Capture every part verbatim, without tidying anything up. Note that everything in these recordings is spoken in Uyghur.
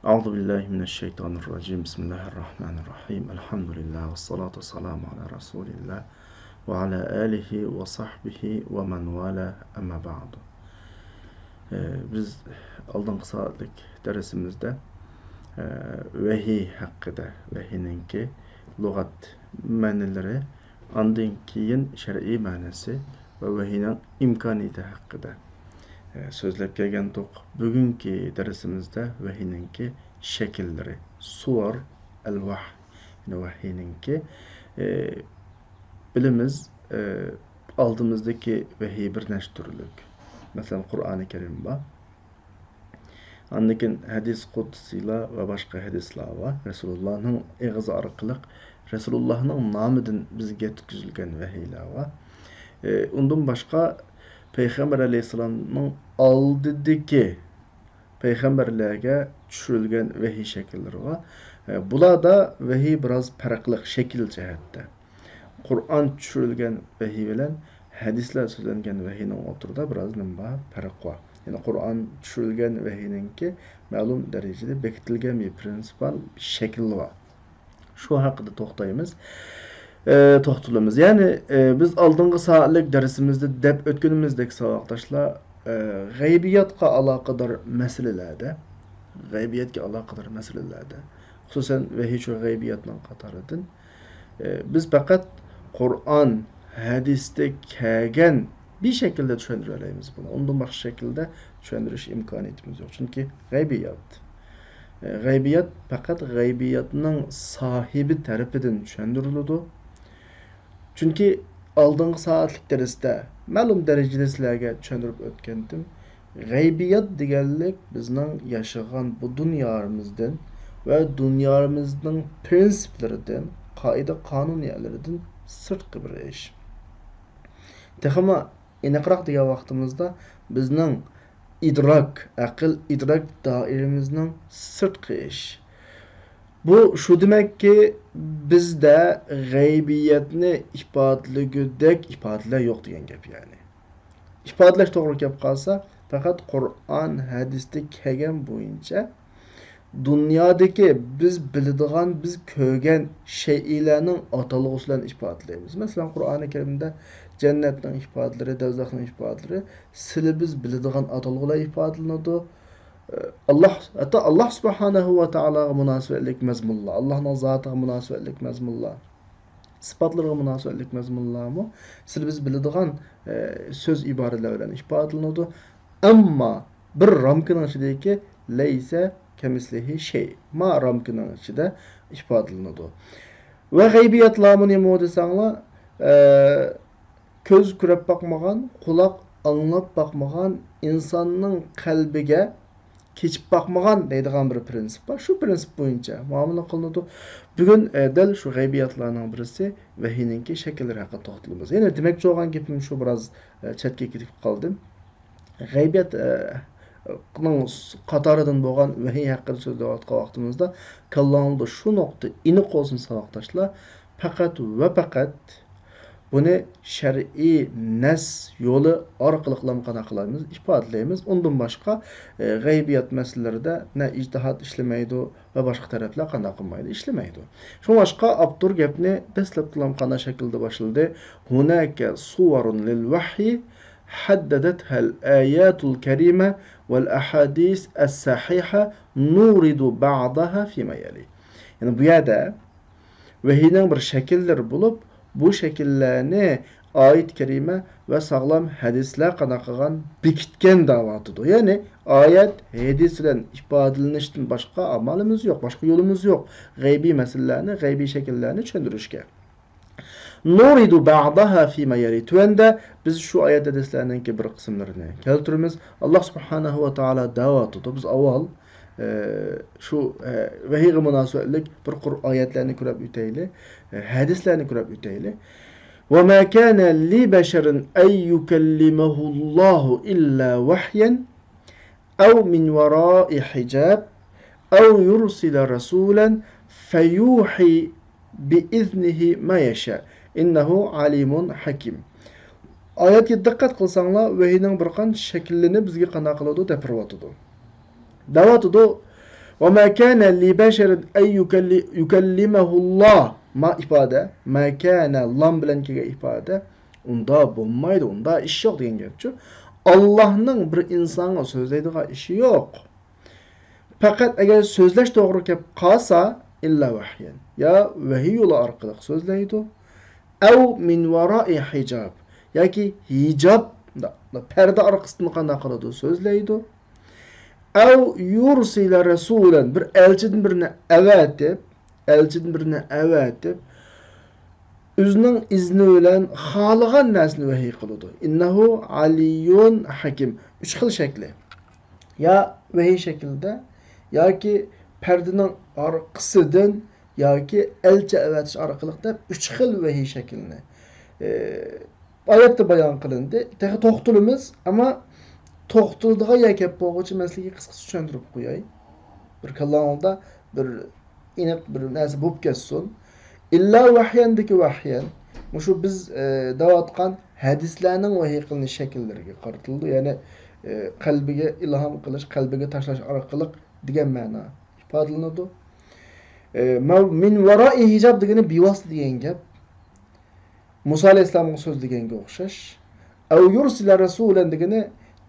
أعوذ بالله من الشيطان الرجيم. بسم الله الرحمن الرحيم. الحمد لله والصلاة والسلام على رسول الله وعلى آله وصحبه ومن والاه. أما بعد. ئى، بىز ئالدىنقى سائەتلىك دەرسىمىزدە، ئى، ۋەھىي ھەققىدە، ۋەھىينىڭكى لۇغەت مەنىلىرى، ئاندىن كېيىن شەرئىي مەنىسى ۋە ۋەھىينىڭ ئىمكانىيىتى ھەققىدە، ئى، سۆزلەپ كەلگەنتۇق. بۈگۈنكى دەرسىمىزدە ۋەھىينىڭكى شەكىللىرى، سۇۋار ئەل ۋەھي، يەنى ۋەھىينىڭكى، ئى، بىلىمىز، ئى، ئالدىمىزدىكى ۋەھىي بىر نەچچە تۈرلۈك. مەسىلەن، قۇرئانى كەرىم بار. ئاندىن كېيىن ھەدىس قۇدسىيلار ۋە باشقا ھەدىسلار بار. رەسۇلۇللانىڭ ئېغىزى ئارقىلىق رەسۇلۇللانىڭ نامىدىن بىزگە يەتكۈزۈلگەن ۋەھىيلار بار. ئى، ئۇندىن باشقا پەيغەمبەر ئەلەيھىسسالامنىڭ ئالدىدىكى پەيغەمبەرلەرگە چۈشۈرۈلگەن ۋەھىي شەكىللىرى بار. ئى، بۇلاردا ۋەھىي بىراز پەرقلىق شەكىل جەھەتتە. قۇرئان چۈشۈرۈلگەن ۋەھىي بىلەن ھەدىسلەر سۆزلەنگەن ۋەھىينىڭ ئوتتۇرىدا بىراز نېمە بار؟ پەرق بار. يەنى قۇرئان چۈشۈرۈلگەن ۋەھىينىڭكى مەلۇم دەرىجىدە بېكىتىلگەن بىر پرىنسىپال شەكلى بار. شۇ ھەققىدە توختايمىز. ئى، توختىلىمىز. يەنى، ئى، بىز ئالدىنقى سائەتلىك دەرسىمىزدە دەپ ئۆتكىنىمىزدەك، ساۋاقداشلار، ئى، غەيبىياتقا ئالاقىدار مەسىلىلەردە، غەيبىياتقا ئالاقىدار مەسىلىلەردە، خۇسۇسەن، ۋەھىيچۇ غەيبىياتنىڭ قاتارىدىن، ئى، بىز پەقەت قۇرئان، ھەدىستە كەلگەن بىر شەكىلدە چۈشەندۈرەلەيمىز بۇنى. ئۇندىن باشقا شەكىلدە چۈشەندۈرۈش ئىمكانىيىتىمىز يوق. چۈنكى غەيبىيات. ئى، غەيبىيات پەقەت غەيبىياتنىڭ ساھىبى تەرىپىدىن چۈشەندۈرۈلىدۇ. چۈنكى ئالدىنقى سائەتلىك دەرستە مەلۇم دەرىجىدە سىلەرگە چۈشەندۈرۈپ ئۆتكەنتىم. غەيبىيات دېگەنلىك بىزنىڭ ياشىغان بۇ دۇنيامىزدىن ۋە دۇنيامىزنىڭ پرىنسىپلىرىدىن، قائىدە-قانۇنىيەتلىرىدىن سىرتقى بىر ئىش. تېخىمۇ ئېنىقراق دېگەن ۋاقتىمىزدا، بىزنىڭ ئىدراك، ئەقىل ئىدراك دائىرىمىزنىڭ سىرتقى ئىش. بۇ شۇ دېمەككى، بىزدە غەيبىيەتنى ئىپادىلىگۈدەك ئىپادىلەر يوق دېگەن گەپ، يەنى. ئىپادىلەش توغرا كەپ قالسا، پەقەت قۇرئان، ھەدىستە كەلگەن بويىچە دۇنيادىكى بىز بىلىدىغان، بىز كۆرگەن شەيئىلەرنىڭ ئاتالغۇسى بىلەن ئىپادىلەيمىز. مەسىلەن، قۇرئانى كەرىمدە جەننەتنىڭ ئىپادىلىرى، دوزاخنىڭ ئىپادىلىرى سىلى بىز بىلىدىغان ئاتالغۇلار ئىپادىلىنىدۇ. ئاللاھ، ھەتتا ئاللاھ سۇبھانەھۇ ۋە تائالاغا مۇناسىۋەتلىك مەزمۇنلار، ئاللاھنىڭ زاتىغا مۇناسىۋەتلىك مەزمۇنلار، سىپاتلىرىغا مۇناسىۋەتلىك مەزمۇنلارمۇ سىلى بىز بىلىدىغان، ئە، سۆز ئىبارىلەر بىلەن ئىپادىلىنىدۇ. ئەمما بىر رامكىنىڭ ئىچىدىكى لەيسە كەمىسلىھى شەي، ما رامكىنىڭ ئىچىدە ئىپادىلىنىدۇ. ۋە غەيبىياتلارمۇ نېمە دېسەڭلار، ئە، كۆز كۆرۈپ باقمىغان، قۇلاق ئاڭلاپ باقمىغان، ئىنساننىڭ قەلبىگە كېچىپ باقمىغان دەيدىغان بىر پرىنسىپ بار. شۇ پرىنسىپ بويىچە مۇئامىلە قىلىنىدۇ. بۈگۈن، ئە، دەل شۇ غەيبىياتلارنىڭ بىرسى ۋەھىينىڭكى شەكىللىرى ھەققىدە توختىلىمىز. يەنە دېمەكچى بولغان گېپىم شۇ، بىراز، ئە، چەتكە كېتىپ قالدىم. غەيبىيات، ئە، نىڭ قاتارىدىن بولغان ۋەھىي ھەققىدە سۆزلەۋاتقان ۋاقتىمىزدا كاللاڭلاردا شۇ نۇقتا ئېنىق بولسۇن، ساۋاقداشلار. پەقەت ۋە پەقەت بۇنى شەرئىي نەس يولى ئارقىلىقلا قانداق قىلالايمىز؟ ئىپادىلەيمىز. ئۇندىن باشقا، ئە، غەيبىيات مەسىلىلىرىدە نە ئىجتىھاد ئىشلىمەيدۇ ۋە باشقا تەرەپلەر قانداق قىلمايدۇ؟ ئىشلىمەيدۇ. شۇڭلاشقا ئاپتور گەپنى دەسلەپتىلا قانداق شەكىلدە باشلىدى؟ هناك صور للوحي حددتها الآيات الكريمة والأحاديث الصحيحة نورد بعضها فيما يلي. يەنى بۇ يەردە ۋەھىينىڭ بىر شەكىللىرى بولۇپ، بۇ شەكىللەرنى ئايەت كەرىمە ۋە ساغلام ھەدىسلەر قانداق قىلغان، بېكىتكەن دەۋاتىدۇ. يەنى ئايەت، ھەدىس بىلەن ئىپادىلىنىشتىن باشقا ئامالىمىز يوق، باشقا يولىمىز يوق غەيبىي مەسىلىلەرنى، غەيبىي شەكىللەرنى چۈشەندۈرۈشكە. نورد بعضها فيما يلي. تۆۋەندە بىز شۇ ئايەت ھەدىسلەرنىڭكى بىر قىسىملىرىنى كەلتۈرىمىز. ئاللاھ سۇبھانەھۇ ۋە تائالا دەۋاتىدۇ. بىز ئاۋۋال، ئە، شۇ، ئە، ۋەھىيگە مۇناسىۋەتلىك بىر قۇر ئايەتلەرنى كۆرۈپ ئۆتەيلى، ئە، ھەدىسلەرنى كۆرۈپ ئۆتەيلى. وما كان لبشر أن يكلمه الله إلا وحيا أو من وراء حجاب أو يرسل رسولا فيوحي بإذنه ما يشاء إنه عليم حكيم. ئايەتكە دىققەت قىلساڭلار، ۋەھىينىڭ بىر قانچە شەكىللىرىنى بىزگە قانداق قىلىدۇ دەپ بېرىۋاتىدۇ. دەۋاتىدۇ، وما كان لبشر أن يكل-، يكلمه الله. ما ئىپادە، ما كان لام بىلەن كەلگەن ئىپادە. ئۇندا بولمايدۇ، ئۇندا ئىش يوق دېگەن گەپچۇ. ئاللاھنىڭ بىر ئىنسانغا سۆزلەيدىغان ئىشى يوق. پەقەت ئەگەر سۆزلەش توغرا كەپ قالسا، إلا وحيا، يا ۋەھىي يولى ئارقىلىق سۆزلەيدۇ. أو من وراء حجاب، ياكى ھىجاب، پەردە ئارقىسىدىن قانداق قىلىدۇ؟ سۆزلەيدۇ. أو يرسل رسولا، بىر ئەلچىدىن بىرنى ئەۋەتىپ، ئەلچىدىن بىرنى ئەۋەتىپ، ئۆزىنىڭ ئىزنى بىلەن خالىغان نەرسىنى ۋەھىي قىلىدۇ. إنه علي حكيم. ئۈچ خىل شەكلى. يا ۋەھىي شەكلىدە، ياكى پەردىنىڭ ئارقىسىدىن، ياكى ئەلچى ئەۋەتىش ئارقىلىق دەپ ئۈچ خىل ۋەھىي شەكلىنى، ئى، ئايەتتە بايان قىلىندى. تېخى توختىلىمىز، ئەمما توختىلىدىغان يەر كەپ بولغۇچە مەن سىلەرگە قىسقىچە چۈشەندۈرۈپ قوياي. بىر كاللاڭلاردا بىر ئېنىق بىر نەرسە بولۇپ كەتسۇن. إلا وحيا دىكى ۋەھيەن، مۇشۇ بىز، ئى، دەۋاتقان ھەدىسلەرنىڭ ۋەھىي قىلىنىش شەكىللىرىگە قارىتىلىدۇ. يەنى، ئى، قەلبىگە ئىلھام قىلىش، قەلبىگە تاشلاش ئارقىلىق دېگەن مەنا ئىپادىلىنىدۇ. ئى، مەن-، من وراء حجاب دېگىنى بىۋاسىتە دېگەن گەپ. مۇسا ئەلەيھىسسالامغا سۆزلىگەنگە ئوخشاش. أو يرسل رسولا دېگىنى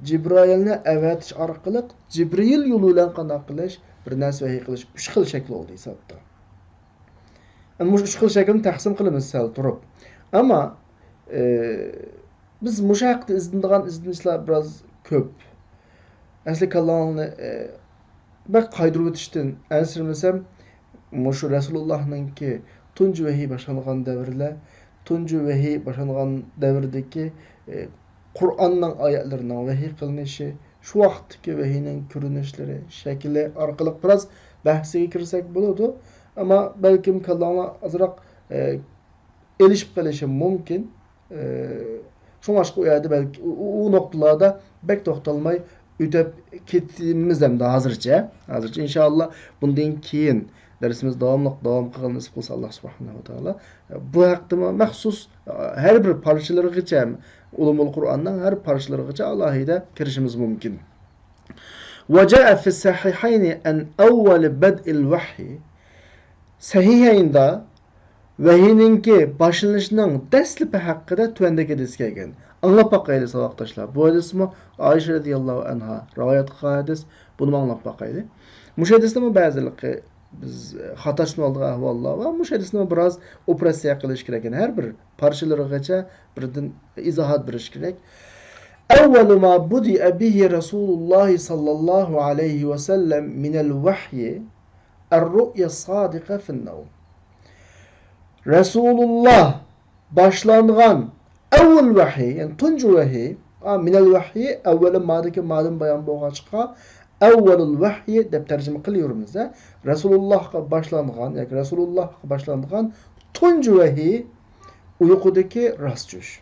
جىبرائىلنى ئەۋەتىش ئارقىلىق جىبرىئىل يولى بىلەن قانداق قىلىش، بىر نەرسە ۋەھىي قىلىش، ئۈچ خىل شەكلى بولدى ھېسابتا. ئەمما مۇشۇ ئۈچ خىل شەكىلنى تەقسىم قىلىمىز سەل تۇرۇپ. ئەمما، ئى، بىز مۇشۇ ھەقتە ئىزدىنىدىغان ئىزدىنىشلار بىراز كۆپ. ئەسلى كاللاڭنى، ئى، بەك قايدۇرۇۋېتىشتىن ئەنسىرىمىسەم، مۇشۇ رەسۇلۇللاھنىڭكى تۇنجى ۋەھىي باشلانغان دەۋرلەر، تۇنجى ۋەھىي باشلانغان دەۋردىكى، ئى، قۇرئاننىڭ ئايەتلىرىنىڭ ۋەھىي قىلىنىشى، شۇ ۋاقىتتىكى ۋەھىينىڭ كۆرۈنۈشلىرى، شەكلى ئارقىلىق بىراز بەھسىگە كىرسەك بولىدۇ. ئەمما بەلكىم كاللاڭلار ئازراق، ئى، ئېلىشىپ قېلىشى مۇمكىن. ئى، شۇڭلاشقا ئۇ يەردە بەلكى ئۇ، ئۇ، ئۇ نۇقتىلاردا بەك توختالماي ئۆتۈپ كېتىمىز ئەمدى ھازىرچە. ھازىرچە ئىنشائاللا بۇندىن كېيىن دەرسىمىز داۋاملىق داۋام قىلغىلى نېسىپ قىلسا ئاللا سۇبھانەھۇ ۋە تائالا. بۇ ھەقتىمۇ مەخسۇس ھەر بىر پارچىلىرىغىچە، ئۇلۇمۇل قۇرئاننىڭ ھەر پارچىلىرىغىچە ئالاھىدە كىرىشىمىز مۇمكىن. وجاء في الصحيحين أن أول بدء الوحي، سەھىھەيندا ۋەھىينىڭكى باشلىنىشىنىڭ دەسلىپى ھەققىدە تۆۋەندىكى ھەدىس كەلگەن. ئاڭلاپ باقايلى، ساۋاقداشلار. بۇ ھەدىسمۇ ئائىشە رەزىياللاھۇ ئەنھا رىۋايەت قىلغان ھەدىس. بۇنىمۇ ئاڭلاپ باقايلى. مۇشۇ ھەدىسنىمۇ بەزىلىكى بىز خاتا چۈشىنىۋالىدىغان ئەھۋاللار بار. مۇشۇ ھەدىسنىمۇ بىراز ئوپېراتسىيە قىلىش كېرەك. يەنى ھەر بىر پارچىلىرىغىچە بىردىن ئىزاھات بېرىش كېرەك. أول ما بدأ به رسول الله صلى الله عليه وسلم من الوحي الرؤيا الصادقة في النوم. رەسۇلۇللا باشلانغان ئەۋۋەل ۋەھىي، يەنى تۇنجى ۋەھىي، ئا، مىنەل ۋەھىي، ئەۋۋەلى مادىكى مادىن بايان بولغاچقا، ئەۋۋەلۇل ۋەھىي دەپ تەرجىمە قىلىۋېرىمىز-دە. رەسۇلۇللاھقا باشلانغان ياكى رەسۇلۇللاھقا باشلانغان تۇنجى ۋەھىي ئۇيقۇدىكى راست چۈش.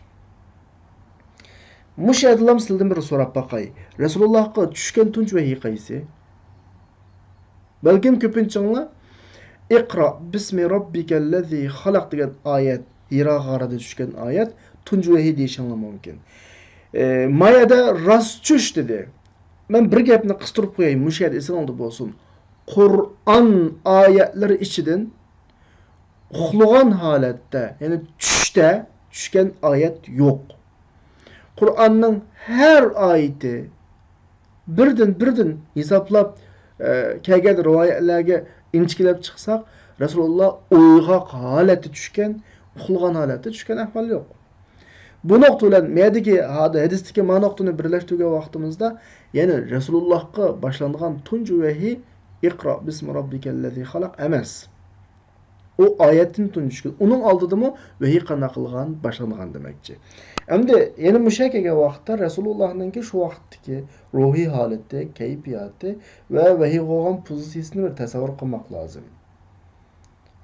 مۇشۇ يەردىلا سىلىدىن بىر سوراپ باقاي. رەسۇلۇللاھقا چۈشكەن تۇنجى ۋەھىي قايسى؟ بەلكىم كۆپىنچىڭلار «ئىقرا بىسمى رەببىكەللەزى خەلەق» دېگەن ئايەت، ھىرا غارىدا چۈشكەن ئايەت، تۇنجى ۋەھىي دېيىشىڭلار مۇمكىن. ئى، ما يەردە راست چۈش دېدى. مەن بىر گەپنى قىستۇرۇپ قوياي، مۇشۇ يەردە ئېسىڭلاردا بولسۇن. قۇرئان ئايەتلىرى ئىچىدىن ئۇخلىغان ھالەتتە، يەنى چۈشتە چۈشكەن ئايەت يوق. قۇرئاننىڭ ھەر ئايىتى بىردىن، بىردىن ھېسابلاپ، ئە، كەلگەن رىۋايەتلەرگە ئىنچىكىلەپ چىقساق، رەسۇلۇللا ئويغاق ھالەتتە چۈشكەن، ئۇخلىغان ھالەتتە چۈشكەن ئەھۋال يوق. بۇ نۇقتا بىلەن مەدىكى ھادى-، ھەدىستىكى ما نۇقتىنى بىرلەشتۈرگەن ۋاقتىمىزدا، يەنى رەسۇلۇللاھقا باشلانغان تۇنجى ۋەھىي «ئىقرا بىسمى رەببىكەللەزى خەلەق» ئەمەس. ئۇ ئايەتتىن تۇنجى چۈشكەن. ئۇنىڭ ئالدىدىمۇ ۋەھىي قانداق قىلغان باشلانغان دېمەكچى. ئەمدى يەنە مۇشۇ يەرگە كەلگەن ۋاقىتتا رەسۇلۇللاھنىڭكى شۇ ۋاقىتتىكى روھىي ھالىتى، كەيپىياتى ۋە ۋەھىي بولغان پوزىتسىيىسىنى بىر تەسەۋۋۇر قىلماق لازىم.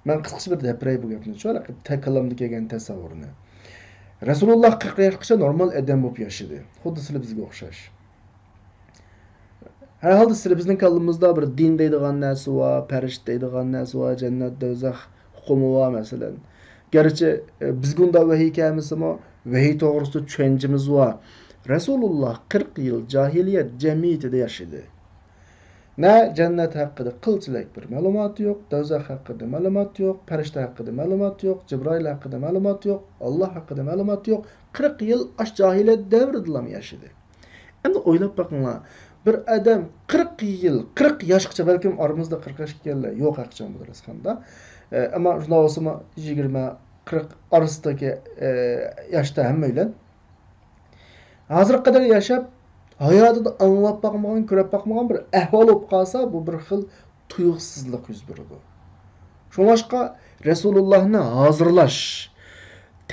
مەن قىسقىچە بىر دەپ بېرەي بۇ گەپنى، شۇ ھېلىقى تەكەللۇمدا كەلگەن تەسەۋۋۇرنى. رەسۇلۇللاھ قىرىق ياشقىچە نورمال ئادەم بولۇپ ياشىدى. خۇددى سىلى بىزگە ئوخشاش. ھەر ھالدا سىلى بىزنىڭ كاللىمىزدا بىر دىن دەيدىغان نەرسە بار، پەرىشتە دەيدىغان نەرسە بار، جەننەت، دوزاخ ئۇقۇمى بار مەسىلەن. گەرچە، ئە، بىزگە ئۇنداق ۋەھىي كەلمىسىمۇ، ۋەھىي توغرىسىدا چۈشەنچىمىز بار. رەسۇلۇللاھ قىرىق يىل جاھىلىيەت جەمئىيىتىدە ياشىدى. نە جەننەت ھەققىدە قىلچىلەك بىر مەلۇمات يوق، دوزاخ ھەققىدە مەلۇمات يوق، پەرىشتە ھەققىدە مەلۇمات يوق، جىبرائىل ھەققىدە مەلۇمات يوق، ئاللا ھەققىدە مەلۇمات يوق. قىرىق يىل ئاش جاھىلىيەت دەۋرىدىلا ياشىدى. ئەمدى ئويلاپ بېقىڭلار، بىر ئادەم قىرىق يىل، قىرىق ياشقىچە، بەلكىم ئارىمىزدا قىرىق ياشقا كەلگەنلەر يوق ھەقىچان بۇ دەرسخانىدا. ئە، ئەمما شۇنداق بولسىمۇ يىگىرمە، قىرىق ئارىسىدىكى، ئە، ياشتا ھەممەيلەن ھازىرغا قەدەر ياشاپ، ھاياتىدا ئاڭلاپ باقمىغان، كۆرۈپ باقمىغان بىر ئەھۋال بولۇپ قالسا، بۇ بىر خىل تۇيۇقسىزلىق يۈز بېرىدۇ. شۇڭلاشقا رەسۇلۇللاھنى ھازىرلاش،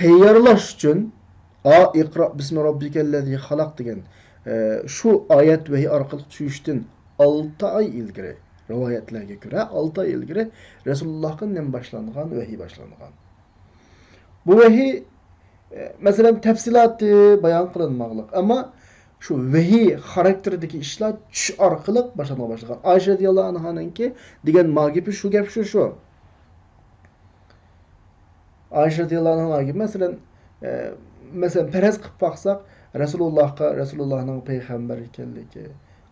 تەييارلاش ئۈچۈن، ئا، ئىقرا بىسمى رەببىكەللەزى خەلەق دېگەن، ئە، شۇ ئايەت ۋەھىي ئارقىلىق چۈشۈشتىن ئالتە ئاي ئىلگىرى، رىۋايەتلەرگە كۆرە، ئالتە ئاي ئىلگىرى رەسۇلۇللاھقا نېمە باشلانغان؟ ۋەھىي باشلانغان. بۇ ۋەھىي، ئە، مەسىلەن، تەپسىلاتى بايان قىلىنماقلىق. ئەمما شۇ ۋەھىي خاراكتېرىدىكى ئىشلار چۈش ئارقىلىق باشلانغا باشلىغان. ئائىشە رەزىياللاھۇ ئەنھانىڭكى دېگەن ما گېپى شۇ گەپ شۇ، شۇ. ئائىشە رەزىياللاھۇ ئەنھا گېپى، مەسىلەن، ئە، مەسىلەن، پەرەز قىلىپ باقساق، رەسۇلۇللاھقا، رەسۇلۇللاھنىڭ پەيغەمبەر ئىكەنلىكى،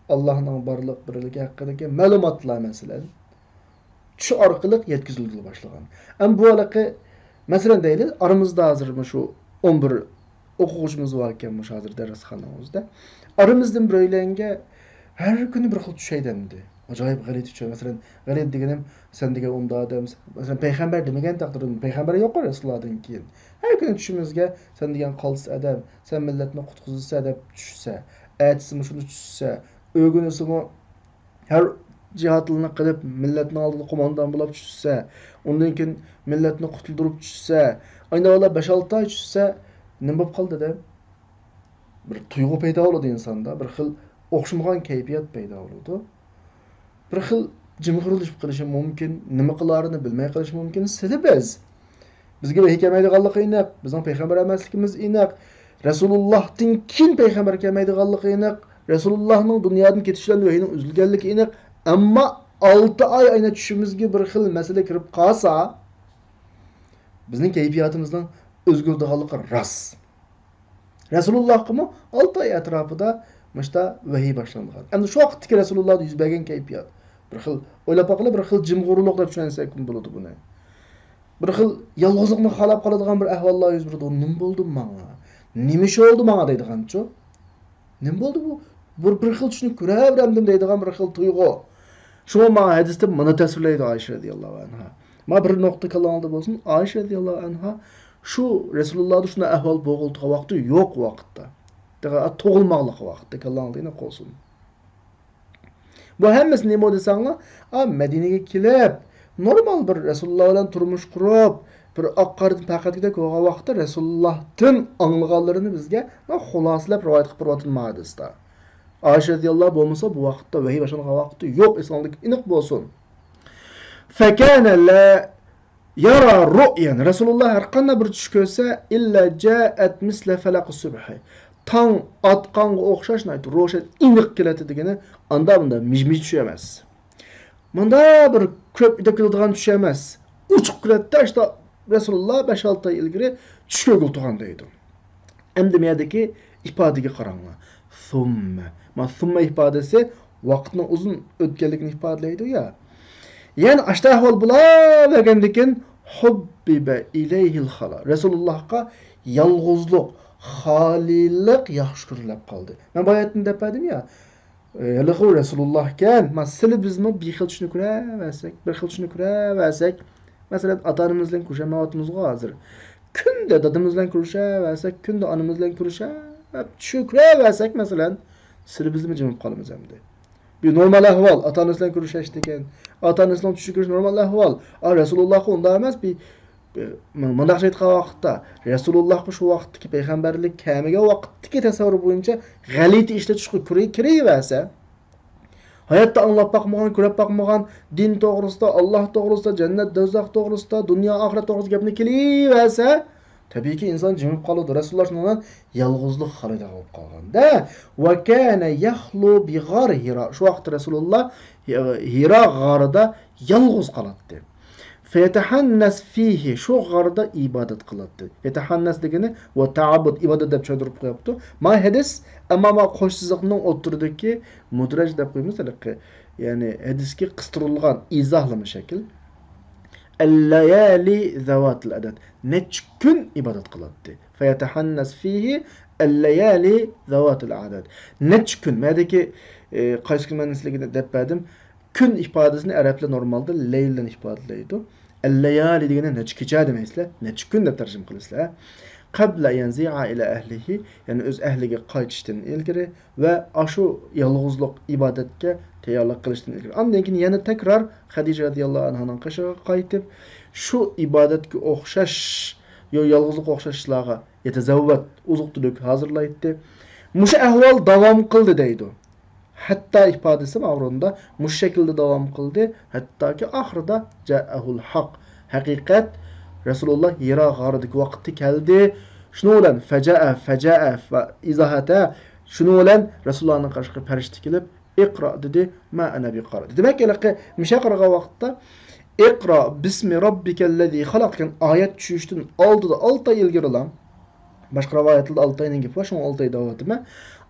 ئاللاھنىڭ بارلىق بىرلىكى ھەققىدىكى مەلۇماتلار، مەسىلەن، چۈش ئارقىلىق يەتكۈزۈلگىلى باشلىغان. ئەمما بۇ ھېلىقى، مەسىلەن دەيلى، ئارىمىزدا ھازىر مۇشۇ ئون بىر ئوقۇغۇچىمىز باركەن، مۇشۇ ھازىر دەرسخانىمىزدا. ئارىمىزدىن بىرەيلەنگە ھەر كۈنى بىر خىل چۈش ھەيدەمدى. ئاجايىپ غەلىتە چۈش. مەسىلەن، غەلىتە دېگىنىم، سەن دېگەن ئۇنداق ئادەم، مەسىلەن، پەيغەمبەر دېمىگەن تەقدىردە، پەيغەمبەر يوققۇ رەسۇلۇللادىن كېيىن. ھەر كۈنى چۈشىمىزگە، سەن دېگەن قالتىس ئادەم، سەن مىللەتنى قۇتقۇزىسەن دەپ چۈشسە، ئەتىسىمۇ شۇنداق چۈشسە، ئۆگىنىسىمۇ ھەر جىھادلىرىنى قىلىپ، مىللەتنىڭ ئالدىدا قوماندان بولاپ چۈشسە، ئۇندىن كېيىن مىللەتنى قۇتۇلدۇرۇپ چۈشسە، ئاينىۋالا بەش-ئالتە ئاي چۈشسە، نېمە بولۇپ قالدى دەم؟ بىر تۇيغۇ پەيدا بولىدۇ ئىنساندا، بىر خىل ئوخشىمىغان كەيپىيات پەيدا بولىدۇ. بىر خىل جىمغۇرلىشىپ قېلىشى مۇمكىن، نېمە قىلارىنى بىلمەي قېلىشى مۇمكىن. سىلى بىز بىزگە ۋەھىي كەلمەيدىغانلىقى ئېنىق، بىزنىڭ پەيغەمبەر ئەمەسلىكىمىز ئېنىق، رەسۇلۇللاھتىن كېيىن پەيغەمبەر كەلمەيدىغانلىقى ئېنىق، رەسۇلۇللاھنىڭ دۇنيادىن كېتىشى بىلەن ۋەھىينىڭ ئۈزۈلگەنلىكى ئېنىق. ئەمما ئالتە ئاي ئاينا چۈشىمىزگە بىر خىل مەسىلە كىرىپ قالسا، بىزنىڭ كەيپىياتىمىزنىڭ ئۆزگىرىدىغانلىقى راست. رەسۇلۇللاھقىمۇ ئالتە ئاي ئەتراپىدا مۇشتا ۋەھىي باشلانغان. ئەمدى شۇ ۋاقىتتىكى رەسۇلۇللاھدا يۈز بەرگەن كەيپىيات. بىر خىل ئويلاپ باققىلى، بىر خىل جىمغۇرلۇق دەپ چۈشەنسەكمۇ بولىدۇ بۇنى. بىر خىل يالغۇزلۇقنى خالاپ قالىدىغان بىر ئەھۋاللار يۈز بېرىدۇ. نېمە بولدى ماڭا؟ نېمە ئىش بولدى ماڭا دەيدىغانچۇ؟ نېمە بولدى بۇ؟ بىر، بىر خىل چۈشنى كۆرەۋېرەمدىم دەيدىغان بىر خىل تۇيغۇ. شۇڭا ماڭا ھەدىستە مانا تەسۋىرلەيدۇ ئائىشە رەزىياللاھۇ ئەنھا. ما بىر نۇقتا كاللاڭلاردا بولسۇن، ئائىشە رەزىياللاھۇ ئەنھا شۇ رەسۇلۇللاھدا شۇنداق ئەھۋال بولغىلى تۇرغان ۋاقتى يوق ۋاقىتتا. تېخى تۇغۇلماقلىق ۋاقىتتا كاللاڭلاردا يەنە قالسۇن. بۇ ھەممىسى نېمە دېسەڭلار، ئا، مەدىنىگە كېلىپ، نورمال بىر رەسۇلۇللا بىلەن تۇرمۇش قۇرۇپ، بىر ئاق قاردىن پەقەتكىدەك بولغان ۋاقىتتا رەسۇلۇللاھتىن ئاڭلىغانلىرىنى بىزگە خۇلاسىلەپ رىۋايەت قىلىپ بېرىۋاتىدۇ ما ھەدىستە. ئائىشە رەزىياللاھۇ بولمىسا بۇ ۋاقىتتا ۋەھىي باشلانغان ۋاقتى يوق، ئېسىڭلاردا ئېنىق بولسۇن. فكان لا يرى رؤيا، رەسۇلۇللا ھەرقانداق بىر چۈش كۆرسە، إلا جاءت مثل فلق الصبح، تاڭ ئاتقانغا ئوخشاش ناھايىتى روشەن، ئېنىق كېلەتتى دېگىنى، ئاندا مۇندا مىج-مىج چۈش ئەمەس. مۇندا بىر كۆپ ئېتىپ كېلىدىغان چۈش ئەمەس. ئوچۇق كېلەتتى، ئاشتا رەسۇلۇللا بەش-ئالتە ئاي ئىلگىرى چۈش كۆرگىلى تۇرغان دەيدۇ. ئەمدى بۇ يەردىكى ئىپادىگە قاراڭلار. ثم. مانا ثم ئىپادىسى ۋاقىتنىڭ ئۇزۇن ئۆتكەنلىكىنى ئىپادىلەيدۇ يا. يەنى ئاشتا ئەھۋال بولاۋەرگەندىن كېيىن حبب إليه الخلاء. رەسۇلۇللاھقا يالغۇزلۇق، خالىيلىق ياخشى كۆرۈلۈپ قالدى. مەن باياتىن دەپ بەردىم يا. ئە، ھېلىقى ئۇ رەسۇلۇللاھكەن، ما سىلى بىزمۇ بىر خىل چۈشنى كۆرەۋەرسەك، بىر خىل چۈشنى كۆرەۋەرسەك، مەسىلەن، ئاتا-ئانىمىز بىلەن كۆرۈشەلمەيۋاتىمىزغۇ ھازىر. كۈندە دادىمىز بىلەن كۆرۈشەۋەرسەك، كۈندە ئانىمىز بىلەن كۆرۈشەپ، چۈش كۆرەۋەرسەك، مەسىلەن، سىلى بىزمۇ جىمىپ قالىمىز ئەمدى. بۇ نورمال ئەھۋال، ئاتا-ئانىسى بىلەن كۆرۈشەشتىكەن، ئاتا-ئانىسىنىڭ چۈشى كۆرۈش نورمال ئەھۋال. ئا، رەسۇلۇللاھقا ئۇنداق ئەمەس، بۇ مۇنداق ئېيتقان ۋاقىتتا، رەسۇلۇللاھقا شۇ ۋاقىتتىكى پەيغەمبەرلىك كەلمىگەن ۋاقىتتىكى تەسەۋۋۇر بويىچە غەلىتە ئىشلار چۈشكە كىرىۋەرسە، ھاياتتا ئاڭلاپ باقمىغان، كۆرۈپ باقمىغان دىن توغرىسىدا، ئاللاھ توغرىسىدا، جەننەت، دوزاخ توغرىسىدا، دۇنيا، ئاخىرەت توغرىسىدا گەپنى كېلىۋەرسە، تەبىئىيكى ئىنسان جىمىپ قالىدۇ. رەسۇلۇللاھ شۇنىڭ بىلەن يالغۇزلۇق خالايدىغان بولۇپ قالغان-دە. وكان يخلو بغار حراء. شۇ ۋاقىتتا رەسۇلۇللاھ ھىرا غارىدا يالغۇز قالاتتى. فيتحنث فيه، شۇ غاردا ئىبادەت قىلاتتى. يتحنث دېگىنى ۋە تەئەببۇد، ئىبادەت دەپ چۈشەندۈرۈپ قويۇپتۇ. ما ھەدىس، ئەمما ما قوش سىزىقنىڭ ئوتتۇرىدىكى مۇدرەج دەپ قويىمىز، ھېلىقى، يەنى ھەدىسكە قىستۇرۇلغان ئىزاھلىما شەكىل. الليالي ذوات العدد. نەچچە كۈن ئىبادەت قىلاتتى. فيتحنث فيه الليالي ذوات العدد. نەچچە كۈن. مەدىكى، ئى، قايسى كۈن مەنىسىلىكىنى دەپ بەردىم. كۈن ئىپادىسىنى ئەرەبلەر نورمالدا لەيل بىلەن ئىپادىلەيدۇ. الليالي دېگەندە نەچچە كېچە دېمەيسىلەر، نەچچە كۈن دەپ تەرجىمە قىلىسىلەر. قبل أن ينزع إلى أهله، يەنى ئۆز ئەھلىگە قايتىشتىن ئىلگىرى ۋە ئاشۇ يالغۇزلۇق ئىبادەتكە تەييارلىق قىلىشتىن ئىلگىرى. ئاندىن كېيىن يەنە تەكرار خەدىجە رەزىياللاھۇ ئەنھانىڭ قېشىغا قايتىپ، شۇ ئىبادەتكە ئوخشاش، يو-، يالغۇزلۇققا ئوخشاش ئىشلارغا يەتەزەۋۋەت، ئوزۇق-تۈلۈك ھازىرلايتتى. مۇشۇ ئەھۋال داۋام قىلدى دەيدۇ. ھەتتا ئىپادىسى ماۋۇ ئورۇندا مۇشۇ شەكىلدە داۋام قىلدى، ھەتتاكى ئاخىرىدا جاءەھۇل ھەق، ھەقىقەت، رەسۇلۇللا ھىرا غارىدىكى ۋاقىتتا كەلدى. شۇنىڭ بىلەن فەجەئە، فەجەئە ۋە ئىزاھەتە، شۇنىڭ بىلەن رەسۇلۇللانىڭ قېشىغا پەرىشتە كېلىپ، ئىقرا دېدى، ما ئەنە بىقارى. دېمەك، ھېلىقى مىشە قارىغان ۋاقىتتا ئىقرا بىسمى رەببىكەللەزى خەلەق دېگەن ئايەت چۈشۈشتىن ئالدىدا ئالتە ئاي ئىلگىرىلا، باشقا رىۋايەتلەردە ئالتە ئاينىڭ گېپى بار، شۇڭا ئالتە ئاي داۋام ئېتىمەن.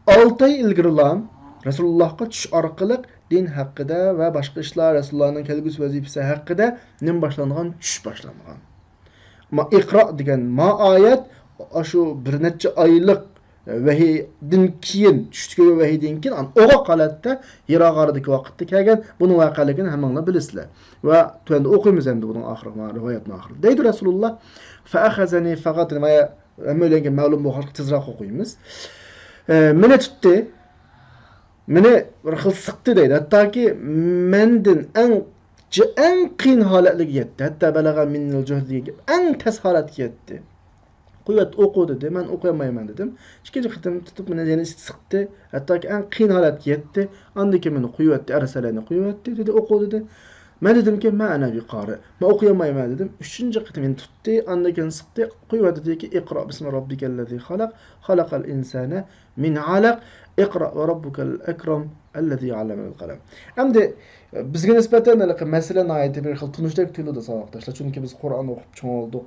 ئالتە ئاي ئىلگىرىلا رەسۇلۇللاھقا چۈش ئارقىلىق دىن ھەققىدە ۋە باشقا ئىشلار، رەسۇلۇللانىڭ كەلگۈسى ۋەزىپىسى ھەققىدە نېمە باشلانغان؟ چۈش باشلانغان. ما ئىقرا دېگەن ما ئايەت، ئاشۇ بىر نەچچە ئايلىق ۋەھىيدىن كېيىن، چۈشتىكى ۋەھىيدىن كېيىن، ئان-، ئوغاق ھالەتتە ھىرا غارىدىكى ۋاقىتتا كەلگەن. بۇنىڭ ۋەقەلىكىنى ھەممىڭلار بىلىسىلەر. ۋە تۆۋەندە ئوقۇيمىز ئەمدى بۇنىڭ ئاخىرىغا، رىۋايەتنىڭ ئاخىرىدا. دەيدۇ رەسۇلۇللا، فأخذني فغطني، ھەممەيلەنگە مەلۇم بولغاچقا تېزراق ئوقۇيمىز. ئە، مېنى تۇتتى، مېنى بىر خىل سىقتى دەيدۇ. ھەتتاكى مەندىن ئەڭ، ئەڭ قىيىن ھالەتلىككە يەتتى. ھەتتا بەلەغە مىننىل جۇھد دېگەن گەپ. ئەڭ تەس ھالەتكە يەتتى. قويۇۋەت، ئوقۇ دېدى. مەن ئوقۇيالمايمەن دېدىم. ئىككىنچى قېتىم تۇتۇپ مېنى يەنە سىقتى. ھەتتاكى ئەڭ قىيىن ھالەتكە يەتتى. ئاندىن كېيىن مېنى قويۇۋەتتى، ئەرسەلەينى قويۇۋەتتى. دېدى، ئوقۇ دېدى. مەن دېدىمكى، ما ئەنە بىقارىئ. مەن ئوقۇيالمايمەن دېدىم. ئۈچىنچى قېتىم يەنە تۇتتى. ئاندىن كېيىن سىقتى. قويۇۋەت دېدىكى، ئىقرا بىسمى رەببىكەللەزى خەلەق، خەلەقەل ئىنسانە مىن ئەلەق، ئىقرا ۋە رەببۇكەل ئەكرەم، ئەللەزى ئەللەمە بىل قەلەم. ئەمدى، ئە، بىزگە نىسبەتەن ھېلىقى مەسىلە ناھايىتى بىر خىل تونۇشتەك تۇيۇلىدۇ، ساۋاقداشلار. چۈنكى بىز قۇرئان ئوقۇپ چوڭ بولدۇق.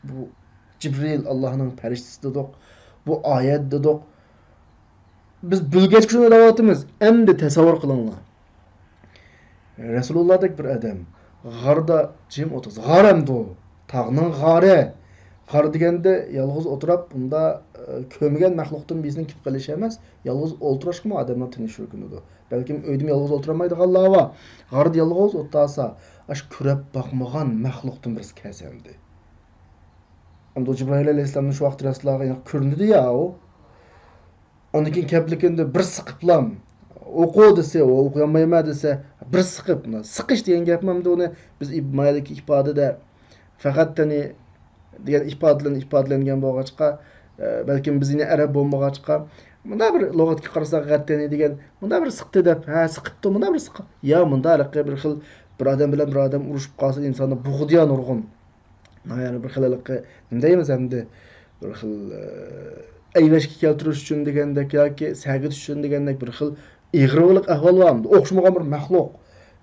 بۇ جىبرىل ئاللاھنىڭ پەرىشتىسى دېدۇق. بۇ ئايەت دېدۇق. بىز بىلگەچكە شۇنى دەۋاتىمىز. ئەمدى تەسەۋۋۇر قىلىڭلار. رەسۇلۇللادەك بىر ئادەم غاردا جىم ئولتۇرسا، غار ئەمدى ئۇ، تاغنىڭ غارى. غار دېگەندە يالغۇز ئولتۇراپ، ئۇندا، ئە، كۆرمىگەن مەخلۇقتىن بىرسىنىڭ كېلىپ قېلىشى ئەمەس، يالغۇز ئولتۇرۇشقىمۇ ئادەمنىڭ تېنى شۈركۈنىدۇ. بەلكىم ئۆيدىمۇ يالغۇز ئولتۇرالمايدىغانلار بار. غاردا يالغۇز ئولتۇرسا، ئاشۇ كۆرۈپ باقمىغان مەخلۇقتىن بىرسى كەلسە ئەمدى. ئەمدى جىبرائىل ئەلەيھىسسالامنىڭ شۇ ۋاقىت رەسۇلۇللاغا يەنە كۆرۈندىدى يا ئۇ. ئاندىن كېيىن كەپلىكىندە بىر سىقىپلام، ئوقۇ دېسە، ئۇ ئوقۇيالمايمەن دېسە، بىر سىقىپ، مۇنداق سىقىش دېگەن گەپمۇ ئەمدى ئۇنى بىز ئىب-، مايەدىكى ئىپادىدە فەقەتتىنى دېگەن ئىپادە بىلەن ئىپادىلەنگەن بولغاچقا، ئە، بەلكىم بىز يەنە ئەرەب بولمىغاچقا، مۇنداق بىر لۇغەتكە قارىساق، غەتتەنى دېگەن، مۇنداق بىر سىقتى دەپ، ھە، سىقىپتۇ، مۇنداق بىر سىقىپ. يا مۇنداق ھېلىقى بىر خىل بىر ئادەم بىلەن بىر ئادەم ئۇرۇشۇپ قالسا، ئىنساننى بوغىدىيا نۇرغۇن. يەنى بىر خىل ھېلىقى، نېمە دەيمىز ئەمدى، بىر خىل، ئە، ئەيۋەشكە كەلتۈرۈش ئۈچۈن دېگەندەك ياكى سەگىتىش ئۈچۈن دېگەندەك بىر خىل ئېغرىلىق ئەھۋال بار. ئوخشىمىغان بىر مەخلۇق،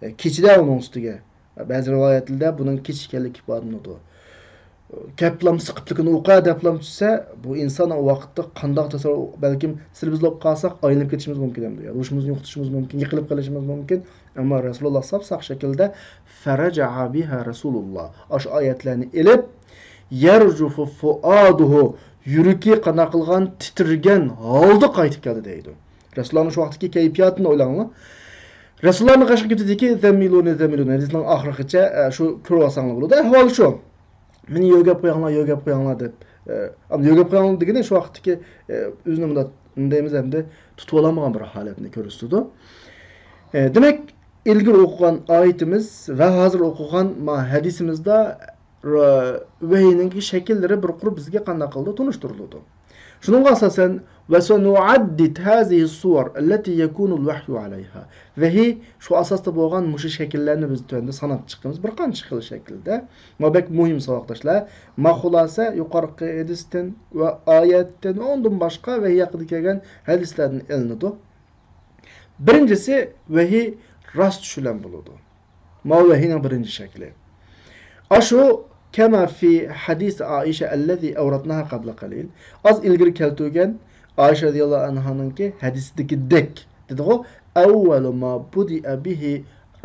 ئە، كېچىدە ئۇنىڭ ئۈستىگە. بەزى رىۋايەتلەردە بۇنىڭ كېچە ئىكەنلىكى ئىپادىلىنىدۇ. كەپلام سىقىپلىكىنى ئوقۇ دەپلام چۈشسە، بۇ ئىنسان ئۇ ۋاقىتتا قانداق تەسەۋۋۇر، بەلكىم سىلىمىز بولۇپ قالساق، ئايلىنىپ كېتىشىمىز مۇمكىن ئەمدى. ھوشىمىزنى يوقىتىشىمىز مۇمكىن، يىقىلىپ قېلىشىمىز مۇمكىن. ئەمما رەسۇلۇللا ساپ ساق شەكىلدە، فەرەجەئە بىھا رەسۇلۇللا. ئاشۇ ئايەتلەرنى ئېلىپ، يەرجۇفۇ فۇئادۇھۇ، يۈرىكى قانداق قىلغان، تىترىگەن ھالدا قايتىپ كەلدى دەيدۇ. رەسۇلۇللانىڭ شۇ ۋاقىتتىكى كەيپىياتىنى ئويلاڭلار. رەسۇلۇللانىڭ قېشىغا كېلىپ دېدىكى، زەممىلۇنى، زەممىلۇنى، ھەدىسنىڭ ئاخىرىغىچە، ئە، شۇ كۆرۈۋالساڭلار بولىدۇ. ئەھۋال شۇ. مېنى يۆگەپ قويۇڭلار، يۆگەپ قويۇڭلار دەپ. ئە، ئەمدى يۆگەپ قويۇڭلار دېگىنى شۇ ۋاقىتتىكى، ئە، ئۆزىنى مۇنداق، نېمە دەيمىز ئەمدى، تۇتۇۋالالمىغان بىر ھالەتنى كۆرسىتىدۇ. ئە، دېمەك، ئىلگىرى ئوقۇغان ئايىتىمىز ۋە ھازىر ئوقۇغان ما ھەدىسىمىزدا ۋەھىينىڭ شەكىللىرى بىر قۇر بىزگە قانداق قىلىدۇ؟ تونۇشتۇرۇلىدۇ. شۇنىڭغا ئاساسەن، ۋەسەنۇئەددىد ھازىھى سۇۋەر ئەللەتى يەكۇنۇل ۋەھيۇ ئەلەيھا. ۋەھىي شۇ ئاساستا بولغان مۇشۇ شەكىللەرنى بىز تۆۋەندە ساناپ چىقىمىز. بىر قانچە خىل شەكىلدە. ما بەك مۇھىم ساۋاقداشلار. ما خۇلاسە يۇقىرىقى ھەدىستىن ۋە ئايەتتىن ۋە ئۇندىن باشقا ۋەھىي ھەققىدە كەلگەن ھەدىسلەردىن ئېلىنىدۇ. بىرىنچىسى، ۋەھىي راست چۈشۈرۈلگەن بولىدۇ. ماۋۇ ۋەھىينىڭ بىرىنچى شەكلى. ئاشۇ كەما فى ھەدىس ئائىشە ئەللەزى ئەۋرەدناھا قەبلە قەلىل. ئاز ئىلگىرى كەلتۈرگەن ئائىشە رەزىياللاھۇ ئەنھانىڭكى ھەدىسىدىكىدەك دېدىغۇ، أول ما بدأ به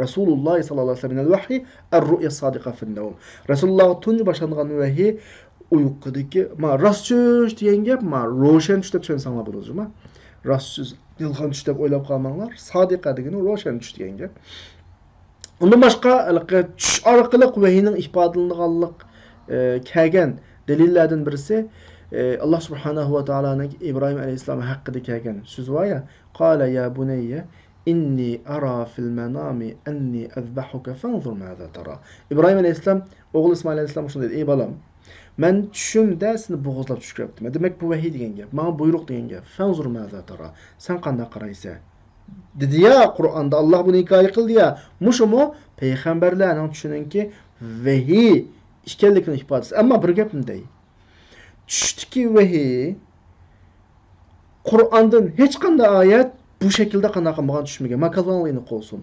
رسول الله صلى الله عليه وسلم من الوحي الرؤيا الصادقة في النوم. رەسۇلۇللاھقا تۇنجى باشلانغان ۋەھىي ئۇيقۇدىكى، ما، راست چۈش دېگەن گەپ، ما، روشەن چۈش دەپ چۈشەنسەڭلار بولىدۇ، جۇما. راست چۈش، يالغان چۈش دەپ ئويلاپ قالماڭلار. سادىقە دېگىنى روشەن چۈش دېگەن گەپ. ئۇندىن باشقا، ھېلىقى چۈش ئارقىلىق ۋەھىينىڭ ئىپادىلىنىدىغانلىق، ئە، كەلگەن دەلىللەردىن بىرسى، ئە، ئاللا سۇبھانەھۇ ۋە تائالانىڭ ئىبراھىم ئەلەيھىسسالام ھەققىدە كەلگەن سۆزى بار يا، قال يا بني إني أرى في المنام أني أذبحك فانظر ماذا ترى. ئىبراھىم ئەلەيھىسسالام ئوغلى ئىسمائىل ئەلەيھىسسالامغا شۇنداق دېدى: ئەي بالام، مەن چۈشۈمدە سېنى بوغۇزلاپ چۈش كۆرۈپتىمەن. دېمەك، بۇ ۋەھىي دېگەن گەپ، ماڭا بۇيرۇق دېگەن گەپ. فانظر ماذا ترى، سەن قانداق قارايسەن؟ دېدى يا، قۇرئاندا ئاللا بۇنى ھېكايە قىلدى يا. مۇشۇمۇ پەيغەمبەرلەرنىڭ چۈشىنىڭكى ۋەھىي ئىكەنلىكىنىڭ ئىپادىسى. ئەمما بىر گەپنى دەي. چۈشتىكى ۋەھىي، قۇرئاندىن ھېچقانداق ئايەت بۇ شەكىلدە قانداق قىلمىغان چۈشمىگەن. ما كاللاڭلار ئېنىق بولسۇن.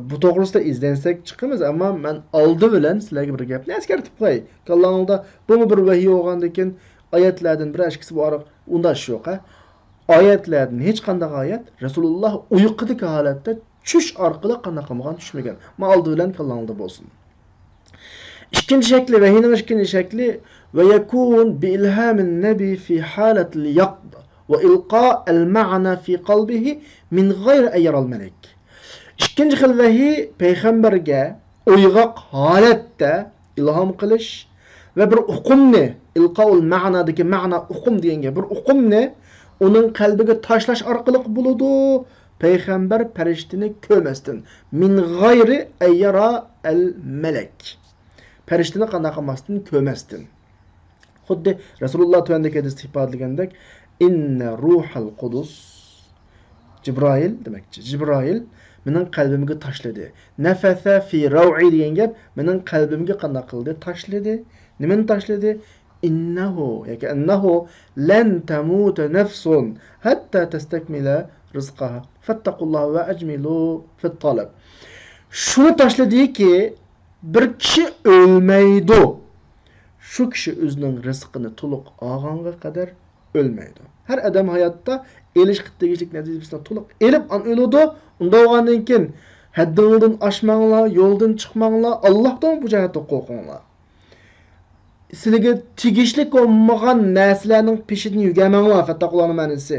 بۇ توغرىسىدا ئىزدەنسەك چىقىمىز، ئەمما مەن ئالدى بىلەن سىلەرگە بىر گەپنى ئەسكەرتىپ قوياي. كاللاڭلاردا بۇمۇ بىر ۋەھىي بولغاندىن كېيىن ئايەتلەردىن بىر ئەشكىسى بار، ئۇنداق ئىش يوق، ھە. ئايەتلەردىن ھېچقانداق ئايەت رەسۇلۇللا ئۇيقۇدىكى ھالەتتە چۈش ئارقىلىق قانداق قىلمىغان چۈشمىگەن. ما ئالدى بىلەن كاللاڭلاردا بولسۇن. ئىككىنچى شەكلى، ۋەھىينىڭ ئىككىنچى شەكلى، ويكون بإلهام النبي في حالة اليقظة وإلقاء المعنى في قلبه من غير أن يرى الملك. ئىككىنچى خىل ۋەھىي پەيغەمبەرگە ئويغاق ھالەتتە ئىلھام قىلىش ۋە بىر ئۇقۇمنى، ئىلقائۇل مەنادىكى مەنا ئۇقۇم دېگەنگە بىر ئۇقۇمنى ئۇنىڭ قەلبىگە تاشلاش ئارقىلىق بولىدۇ. پەيغەمبەر پەرىشتىنى كۆرمەستىن، من غەيرى ئەن يەرا ئەل مەلەك. پەرىشتىنى قانداق قىلماستىن، كۆرمەستىن. خۇددى رەسۇلۇللا تۆۋەندىكى ھەدىستە ئىپادىلىگەندەك، ئىننە روھەل قۇدۇس، جىبرائىل دېمەكچى، جىبرائىل مېنىڭ قەلبىمگە تاشلىدى. نەفەسە فى رەۋئى دېگەن گەپ، مېنىڭ قەلبىمگە قانداق قىلدى؟ تاشلىدى. نېمىنى تاشلىدى؟ ئىننەھۇ ياكى ئەننەھۇ لەن تەمۇتە نەفسۇن ھەتتا تەستەكمىلە رىزقەھا فەتتەقۇللاھە ۋە ئەجمىلۇ فىت تەلەب. شۇنى تاشلىدىكى، بىر كىشى ئۆلمەيدۇ. شۇ كىشى ئۆزىنىڭ رىزقىنى تولۇق ئالغانغا قەدەر ئۆلمەيدۇ. ھەر ئادەم ھاياتتا ئېلىشقا تېگىشلىك نەتىجىسىنى تولۇق ئېلىپ ئان ئۆلىدۇ. ئۇنداق بولغاندىن كېيىن ھەددىڭلاردىن ئاشماڭلار، يولدىن چىقماڭلار، ئاللاھتىن بۇ جەھەتتە قورقۇڭلار. سىلىگە تېگىشلىك بولمىغان نەرسىلەرنىڭ پېشىدىن يۈگەرمەڭلار، فەتتەقۇللانىڭ مەنىسى.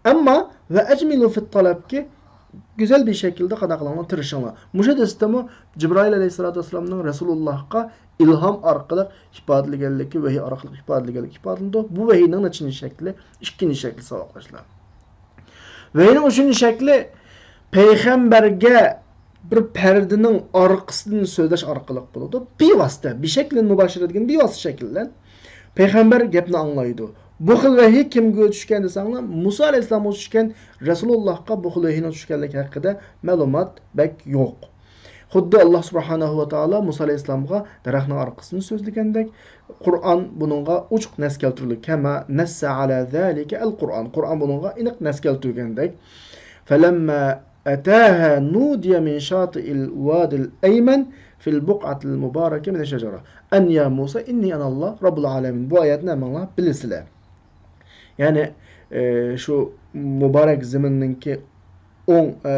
ئەمما ۋە ئەجمىلۇ فىت تەلەبكى گۈزەل بىر شەكىلدە قانداق قىلىڭلار، تىرىشىڭلار. مۇشۇ ھەدىستىمۇ جىبرائىل ئەلەيھىسسالاتۇ ۋەسسالامنىڭ رەسۇلۇللاھقا ئىلھام ئارقىلىق ئىپادىلىگەنلىكى، ۋەھىي ئارقىلىق ئىپادىلىگەنلىكى ئىپادىلىنىدۇ. بۇ ۋەھىينىڭ نەچچىنچى شەكلى؟ ئىككىنچى شەكلى، ساۋاقداشلار. ۋەھىينىڭ ئۈچىنچى شەكلى پەيغەمبەرگە بىر پەردىنىڭ ئارقىسىدىن سۆزلەش ئارقىلىق بولىدۇ. بىۋاسىتە، بىشەكلىن مۇباشىرە دېگەن بىۋاسىتە شەكىل بىلەن پەيغەمبەر گەپنى ئاڭلايدۇ. بۇ خىل ۋەھىي كىمگە چۈشكەن دېسەڭلار، مۇسا ئەلەيھىسسالامغا چۈشكەن، رەسۇلۇللاھقا بۇ خىل ۋەھىينىڭ چۈشكەنلىكى ھەققىدە مەلۇمات بەك يوق. خۇددى ئاللا سۇبھانەھۇ ۋە تائالا مۇسا ئەلەيھىسسالامغا دەرەخنىڭ ئارقىسىدىن سۆزلىگەندەك، قۇرئان بۇنىڭغا ئوچۇق نەس كەلتۈرگەن. كەما نەسسە ئەلا زالىكە ئەل قۇرئان. قۇرئان بۇنىڭغا ئېنىق نەس كەلتۈرگەندەك. فەلەممە ئەتاھا نۇدىيە مىن شاتىئىل ۋادىل ئەيمەن فىل بۇقئەتىل مۇبارەكە مىنەش شەجەرە ئەن يا مۇسا ئىننى ئەنەللا رەببۇل ئالەمىن. بۇ ئايەتنى ھەممىڭلار بىلىسىلەر. يەنى، ئى، شۇ مۇبارەك زېمىننىڭكى ئوڭ، ئە،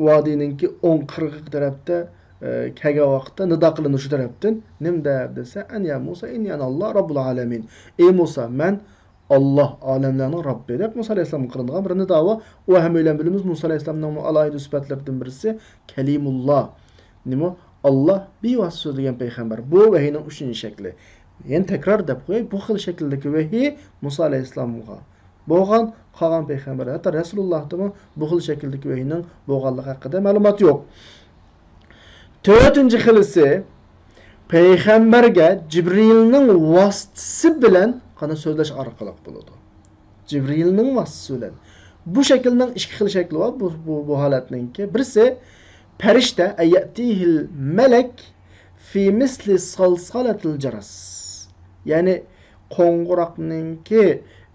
ۋادىنىڭكى ئوڭ قىرغىقى تەرەپتە، ئە، كەلگەن ۋاقىتتا نىدا قىلىنىدۇ شۇ تەرەپتىن. نېمە دەپ دېسە، ئەن يا مۇسا، ئىننى ئەنە ئاللا رەببۇل ئالەمىن. ئى مۇسا، مەن ئاللا، ئالەملەرنىڭ رەببى دەپ مۇسا ئەلەيھىسسالامغا قىلىنغان بىر نىدا بار. ئۇ ھەممەيلەن بىلىمىز، مۇسا ئەلەيھىسسالامنىڭ ئالاھىدە سۈپەتلىرىدىن بىرسى كەلىمۇللا. نېمە؟ ئاللا بىۋاسىتە سۆزلىگەن پەيغەمبەر. بۇ ۋەھىينىڭ ئۈچىنچى شەكلى. يەنە تەكرار دەپ قوياي، بۇ خىل شەكىلدىكى ۋەھىي مۇسا ئەلەيھىسسالامغا بولغان، قالغان پەيغەمبەر، ھەتتا رەسۇلۇللاھتىمۇ بۇ خىل شەكىلدىكى ۋەھىينىڭ بولغانلىقى ھەققىدە مەلۇمات يوق. تۆتىنچى خىلىسى، پەيغەمبەرگە جىبرىلنىڭ ۋاسىتىسى بىلەن قانداق سۆزلەش ئارقىلىق بولىدۇ. جىبرىلنىڭ ۋاسىتىسى بىلەن. بۇ شەكىلنىڭ ئىككى خىل شەكلى بار بۇ، بۇ، بۇ ھالەتنىڭكى. بىرسى، پەرىشتە، ئەيەتىھىل مەلەك فى مىسلى سالسالەتىل جەرەس. يەنى قوڭغۇراقنىڭكى،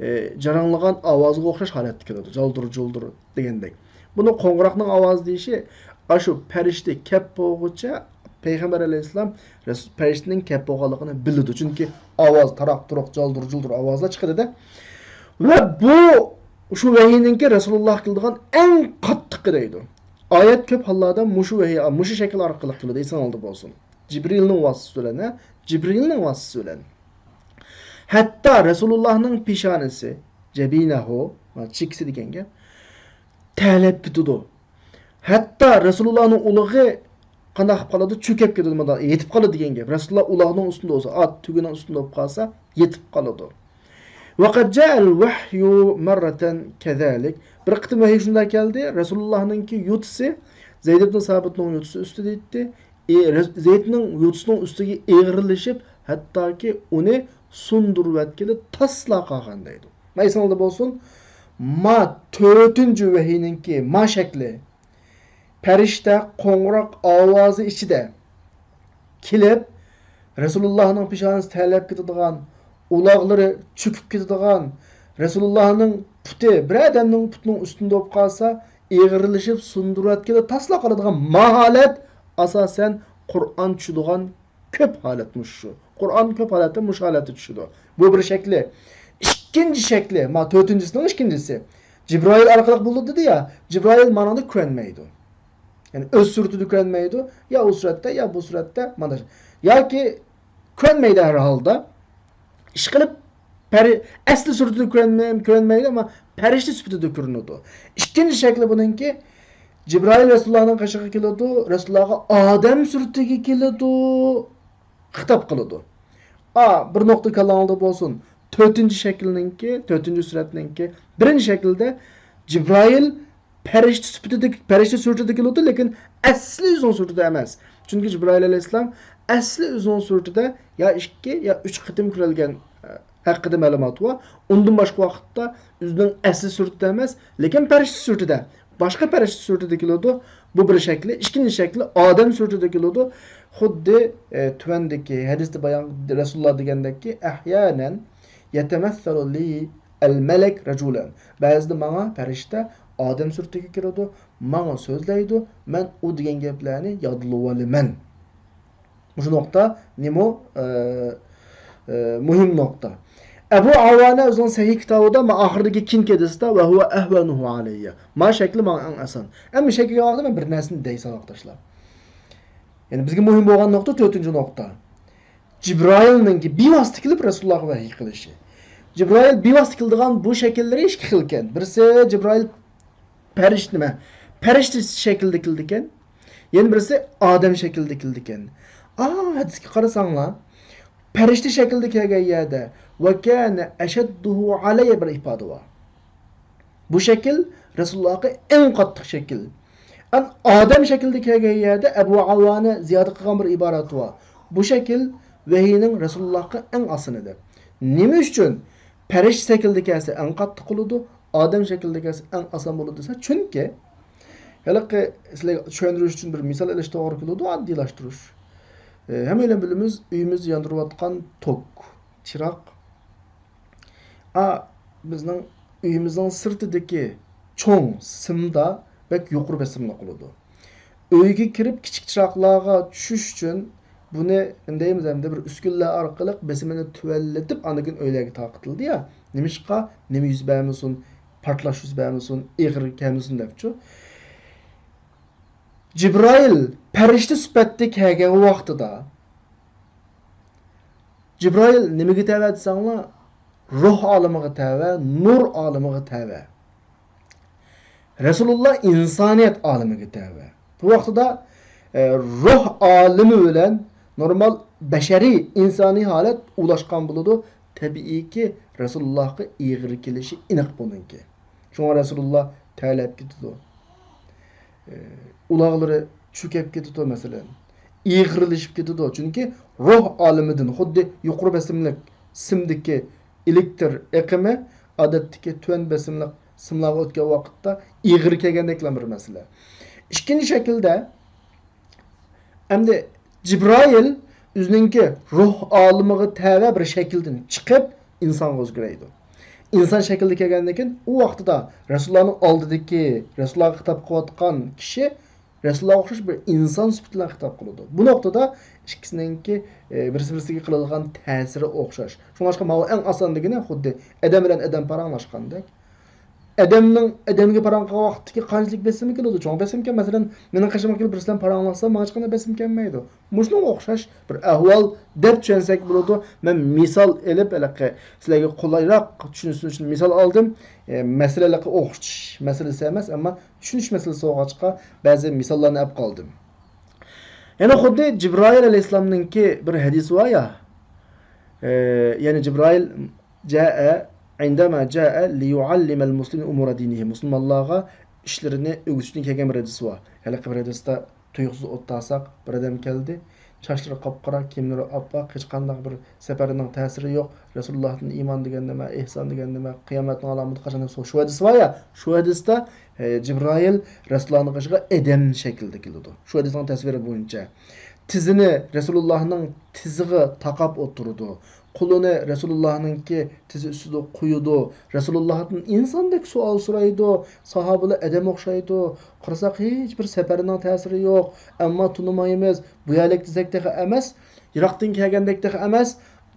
ئى، جاراڭلىغان ئاۋازىغا ئوخشاش ھالەتتە كېلىدۇ. جالدۇر-جۇلدۇر دېگەندەك. بۇنى قوڭغۇراقنىڭ ئاۋازى دېيىشى، ئاشۇ پەرىشتە كەپ بولغۇچە پەيغەمبەر ئەلەيھىسسالام رەس-، پەرىشتىنىڭ كەپ بولغانلىقىنى بىلىدۇ. چۈنكى ئاۋاز، تاراق-تۇرۇق، جالدۇر-جۇلدۇر ئاۋازلار چىقىدۇ-دە. ۋە بۇ شۇ ۋەھىينىڭكى رەسۇلۇللاھقا كېلىدىغان ئەڭ قاتتىقى دەيدۇ. ئايەت كۆپ ھاللاردا مۇشۇ ۋەھىي، مۇشۇ شەكىل ئارقىلىق كېلىدۇ، ئېسىڭلاردا بولسۇن. جىبرىلنىڭ ۋاسىتىسى بىلەن، ھە؟ جىبرىلنىڭ ۋاسىتىسى بىلەن. ھەتتا رەسۇلۇللاھنىڭ پېشانىسى، جەبىنەھۇ، چېكىسى دېگەن گەپ، تەلەپ كېتىدۇ. ھەتتا رەسۇلۇللاھنىڭ ئۇلىغى قانداق قىلىپ قالىدۇ؟ چۆكۈپ كېتىدۇ، مۇنداق يېتىپ قالىدۇ دېگەن گەپ. رەسۇلۇللا ئۇلاغنىڭ ئۈستىدە بولسا، ئات تۈگىنىڭ ئۈستىدە بولۇپ قالسا، يېتىپ قالىدۇ. وقد جاء الوحي مرة كذلك. بىر قېتىم ۋەھىي شۇنداق كەلدى، رەسۇلۇللاھنىڭكى يوتىسى، زەيد ئىبن سابىتنىڭ يوتىسى ئۈستىدە ئىدى. ئى، رەس-، زەيدنىڭ يوتىسىنىڭ ئۈستىگە ئېغىرلىشىپ، ھەتتاكى ئۇنى سۇندۇرۇۋەتكىلى تاسلا قالغان دەيدۇ. ما ئېسىڭلاردا بولسۇن، ما تۆتىنچى ۋەھىينىڭكى ما شەكلى، پەرىشتە قوڭغۇراق ئاۋازى ئىچىدە كېلىپ، رەسۇلۇللاھنىڭ پېشانىسى تەلەپ كېتىدىغان، ئۇلاغلىرى چۆكۈپ كېتىدىغان، رەسۇلۇللاھنىڭ پۇتى، بىر ئادەمنىڭ پۇتىنىڭ ئۈستىدە بولۇپ قالسا، ئېغىرلىشىپ، سۇندۇرۇۋەتكىلى تاسلا قالىدىغان ما ھالەت، ئاساسەن، قۇرئان چۈشىدىغان كۆپ ھالەت مۇشۇ. قۇرئان كۆپ ھالەتتە مۇشۇ ھالەتتە چۈشىدۇ. بۇ بىر شەكلى. ئىككىنچى شەكلى، ما تۆتىنچىسىنىڭ ئىككىنچىسى. جىبرائىل ئارقىلىق بولىدۇ دېدى يا، جىبرائىل مانىڭدا كۆرۈنمەيدۇ. يەنى ئۆز سۈرىتىدە كۆرۈنمەيدۇ، يا ئۇ سۈرەتتە، يا بۇ سۈرەتتە، مانا. ياكى كۆرۈنمەيدۇ ھەر ھالدا. ئىشقىلىپ، پەرى-، ئەسلى سۈرىتىدە كۆرۈنمەي-، كۆرۈنمەيدۇ، ئەمما پەرىشتە سۈپىتىدە كۆرۈنىدۇ. ئىككىنچى شەكلى بۇنىڭكى، جىبرائىل رەسۇلۇللانىڭ قېشىغا كېلىدۇ، رەسۇلۇللاغا ئادەم سۈرىتىگە كېلىدۇ، خىتاب قىلىدۇ. ئا، بىر نۇقتا كاللاڭلاردا بولسۇن. تۆتىنچى شەكىلنىڭكى، تۆتىنچى سۈرەتنىڭكى، بىرىنچى شەكىلدە جىبرائىل پەرىشتە سۈپىتىدە، پەرىشتە سۈرىتىدە كېلىدۇ، لېكىن ئەسلى ئۆزىنىڭ سۈرىتىدە ئەمەس. چۈنكى جىبرائىل ئەلەيھىسسالام ئەسلى ئۆزىنىڭ سۈرىتىدە يا ئىككى، يا ئۈچ قېتىم كۆرۈلگەن، ئە، ھەققىدە مەلۇمات بار. ئۇندىن باشقا ۋاقىتتا ئۆزىنىڭ ئەسلى سۈرىتىدە ئەمەس، لېكىن پەرىشتە سۈرىتىدە، باشقا پەرىشتە سۈرىتىدە كېلىدۇ. بۇ بىر شەكلى. ئىككىنچى شەكلى ئادەم سۈرىتىدە كېلىدۇ. خۇددى، ئە، تۆۋەندىكى ھەدىستە بايان، رەسۇلۇللا دېگەندەككى، ئەھيانەن يەتەمەسسەلۇ لى ئەل مەلەك رەجۇلەن. بەزىدە ماڭا پەرىشتە ئادەم سۈرىتىگە كىرىدۇ، ماڭا سۆزلەيدۇ، مەن ئۇ دېگەن گەپلەرنى يادلىۋالىمەن. مۇشۇ نۇقتا نېمە، ئە، ئە، مۇھىم نۇقتا. ئەبۇ ئاۋانە ئۆزىنىڭ سەھىھ كىتابىدا، ما ئاخىرىدىكى كېيىنكى ھەدىستە، ۋە ھۇۋە ئەھۋەنۇھۇ ئەلەييە. ما شەكلى ماڭا ئەڭ ئاسان. ئەمما شەكىلگە قارىغاندا مەن بىر نەرسىنى دەي ساۋاقداشلار. يەنى بىزگە مۇھىم بولغان نۇقتا تۆتىنچى نۇقتا. جىبرائىلنىڭكى بىۋاسىتە كېلىپ رەسۇلۇللاغا ۋەھىي قىلىشى. جىبرائىل بىۋاسىتە كېلىدىغان بۇ شەكىللىرى ئىككى خىلكەن. بىرسى جىبرائىل پەرىشتە، نېمە؟ پەرىشتە شەكلىدە كېلىدىكەن. يەنە بىرسى ئادەم شەكلىدە كېلىدىكەن. ئا، ھەدىسكە قارىساڭلار، پەرىشتە شەكلىدە كەلگەن يەردە ۋە كانە ئەشەددۇھۇ ئەلەييە بىر ئىپادە بار. بۇ شەكىل رەسۇلۇللاھقا ئەڭ قاتتىق شەكىل. ئەن ئادەم شەكلىدە كەلگەن يەردە ئەبۇ ئاۋانە زىيادە قىلغان بىر ئىبارەت بار. بۇ شەكىل ۋەھىينىڭ رەسۇلۇللاھقا ئەڭ ئاسىنى دەپ. نېمە ئۈچۈن؟ پەرىشتە شەكلىدە كەلسە ئەڭ قاتتىق بولىدۇ، ئادەم شەكلىدە كەلسە ئەڭ ئاسان بولىدۇ دېسە، چۈنكى، ھېلىقى سىلەرگە چۈشەندۈرۈش ئۈچۈن بىر مىسال ئېلىش توغرا كېلىدۇ، ئاددىيلاشتۇرۇش. ئە، ھەممەيلەن بىلىمىز، ئۆيىمىزدە ياندۇرۇۋاتقان توك، چىراغ، ئا، بىزنىڭ ئۆيىمىزنىڭ سىرتىدىكى چوڭ سىمدا بەك يۇقىرى بېسىملىق بولىدۇ. ئۆيگە كىرىپ كىچىك چىراغلارغا چۈشۈش ئۈچۈن بۇنى دەيمىز ئەمدى بىر ئۈسكۈنىلەر ئارقىلىق بېسىمىنى تۆۋەنلىتىپ ئاندىن كېيىن ئۆيلەرگە تارقىتىلدى يا. نېمىشقا؟ نېمە يۈز بەرمىسۇن، پارتلاش يۈز بەرمىسۇن، ئېغىر كەلمىسۇن دەپچۇ. جىبرائىل پەرىشتە سۈپەتتە كەلگەن ۋاقتىدا، جىبرائىل نېمىگە تەۋە دېسەڭلار، روھ ئالىمىغا تەۋە، نۇر ئالىمىغا تەۋە. رەسۇلۇللا ئىنسانىيەت ئالىمىگە تەۋە. بۇ ۋاقتىدا، ئە، روھ ئالىمى بىلەن نورمال بەشەرىي، ئىنسانىي ھالەت ئۇلاشقان بولىدۇ. تەبىئىيكى، رەسۇلۇللاھقا ئېغىر كېلىشى ئېنىق بۇنىڭكى. شۇڭا رەسۇلۇللا تەرلەپ كېتىدۇ. ئۇلاغلىرى چۆكۈپ كېتىدۇ، مەسىلەن. ئېغىرلىشىپ كېتىدۇ. چۈنكى روھ ئالىمىدىن خۇددى يۇقىرى بېسىملىق سىمدىكى ئېلېكتر ئېقىمى ئادەتتىكى تۆۋەن بېسىملىق سىملارغا ئۆتكەن ۋاقىتتا ئېغىر كەلگەندەكلا بىر مەسىلە. ئىككىنچى شەكىلدە، ئەمدى جىبرائىل ئۆزىنىڭكى روھ ئالىمىغا تەۋە بىر شەكىلدىن چىقىپ، ئىنسانغا ئۆزگىرەيدۇ. ئىنسان شەكلىدە كەلگەندىن كېيىن، ئۇ ۋاقتىدا رەسۇلۇللانىڭ ئالدىدىكى، رەسۇلۇللاغا خىتاب قىلىۋاتقان كىشى رەسۇلۇللاغا ئوخشاش بىر ئىنسان سۈپىتى بىلەن خىتاب قىلىدۇ. بۇ نۇقتىدا ئىككىسىنىڭكى، ئە، بىرسى-بىرسىگە قىلىدىغان تەسىرى ئوخشاش. شۇڭلاشقا ماۋۇ ئەڭ ئاسان دېگىنى خۇددى ئادەم بىلەن ئادەم پاراڭلاشقاندەك. ئادەمنىڭ ئادەمگە پاراڭ قىلغان ۋاقتىكى قانچىلىك بېسىمى كېلىدۇ؟ چوڭ بېسىم ئىكەن. مەسىلەن، مېنىڭ قېشىمغا كېلىپ بىرسى بىلەن پاراڭلاشسام، ماڭا ھېچقانداق بېسىم كەلمەيدۇ. مۇشۇنىڭغا ئوخشاش بىر ئەھۋال دەپ چۈشەنسەك بولىدۇ. مەن مىسال ئېلىپ، ھېلىقى سىلەرگە قولايراق چۈشىنىشى ئۈچۈن مىسال ئالدىم. ئە، مەسىلە ھېلىقى ئوخشىتىش مەسىلىسى ئەمەس، ئەمما چۈشىنىش مەسىلىسى بولغاچقا، بەزى مىساللارنى ئەپ قالدىم. يەنە خۇددى جىبرائىل ئەلەيھىسسالامنىڭكى بىر ھەدىسى بار يا. ئە، يەنى جىبرائىل جاء عندما جاء ليعلم المسلمين أمور دينهم. مۇسۇلمانلارغا ئىشلىرىنى ئۆگىتىشتىن كەلگەن بىر ھەدىس بار. ھېلىقى بىر ھەدىستە تۇيۇقسىز ئوت تارساق، بىر ئادەم كەلدى. چاچلىرى قاپقارا، كىيىملىرى ئاپئاق، ھېچقانداق بىر سەپەرنىڭ تەسىرى يوق. رەسۇلۇللاھتىن ئىمان دېگەن نېمە، ئېھسان دېگەن نېمە، قىيامەتنىڭ ئالامىتى قاچان دەپ سورىشىۋاتىدۇ. شۇ ھەدىستە، ئە، جىبرائىل رەسۇلۇللاھنىڭ قېشىغا ئادەم شەكلىدە كېلىدۇ. شۇ ھەدىسنىڭ تەسۋىرى بويىچە تىزىنى رەسۇلۇللاھنىڭ تىزىغا تاقاپ ئولتۇرىدۇ. قولىنى رەسۇلۇللاھنىڭكى تىزى ئۈستىدە قويىدۇ. رەسۇلۇللاھتىن ئىنساندەك سوئال سورايدۇ. ساھابىلەر ئادەم ئوخشايدۇ. قارىساق، ھېچ بىر سەپەرنىڭ تەسىرى يوق. ئەمما تونۇمايمىز. بۇ يەرلىك دېسەك تېخى ئەمەس. يىراقتىن كەلگەندەك تېخى ئەمەس.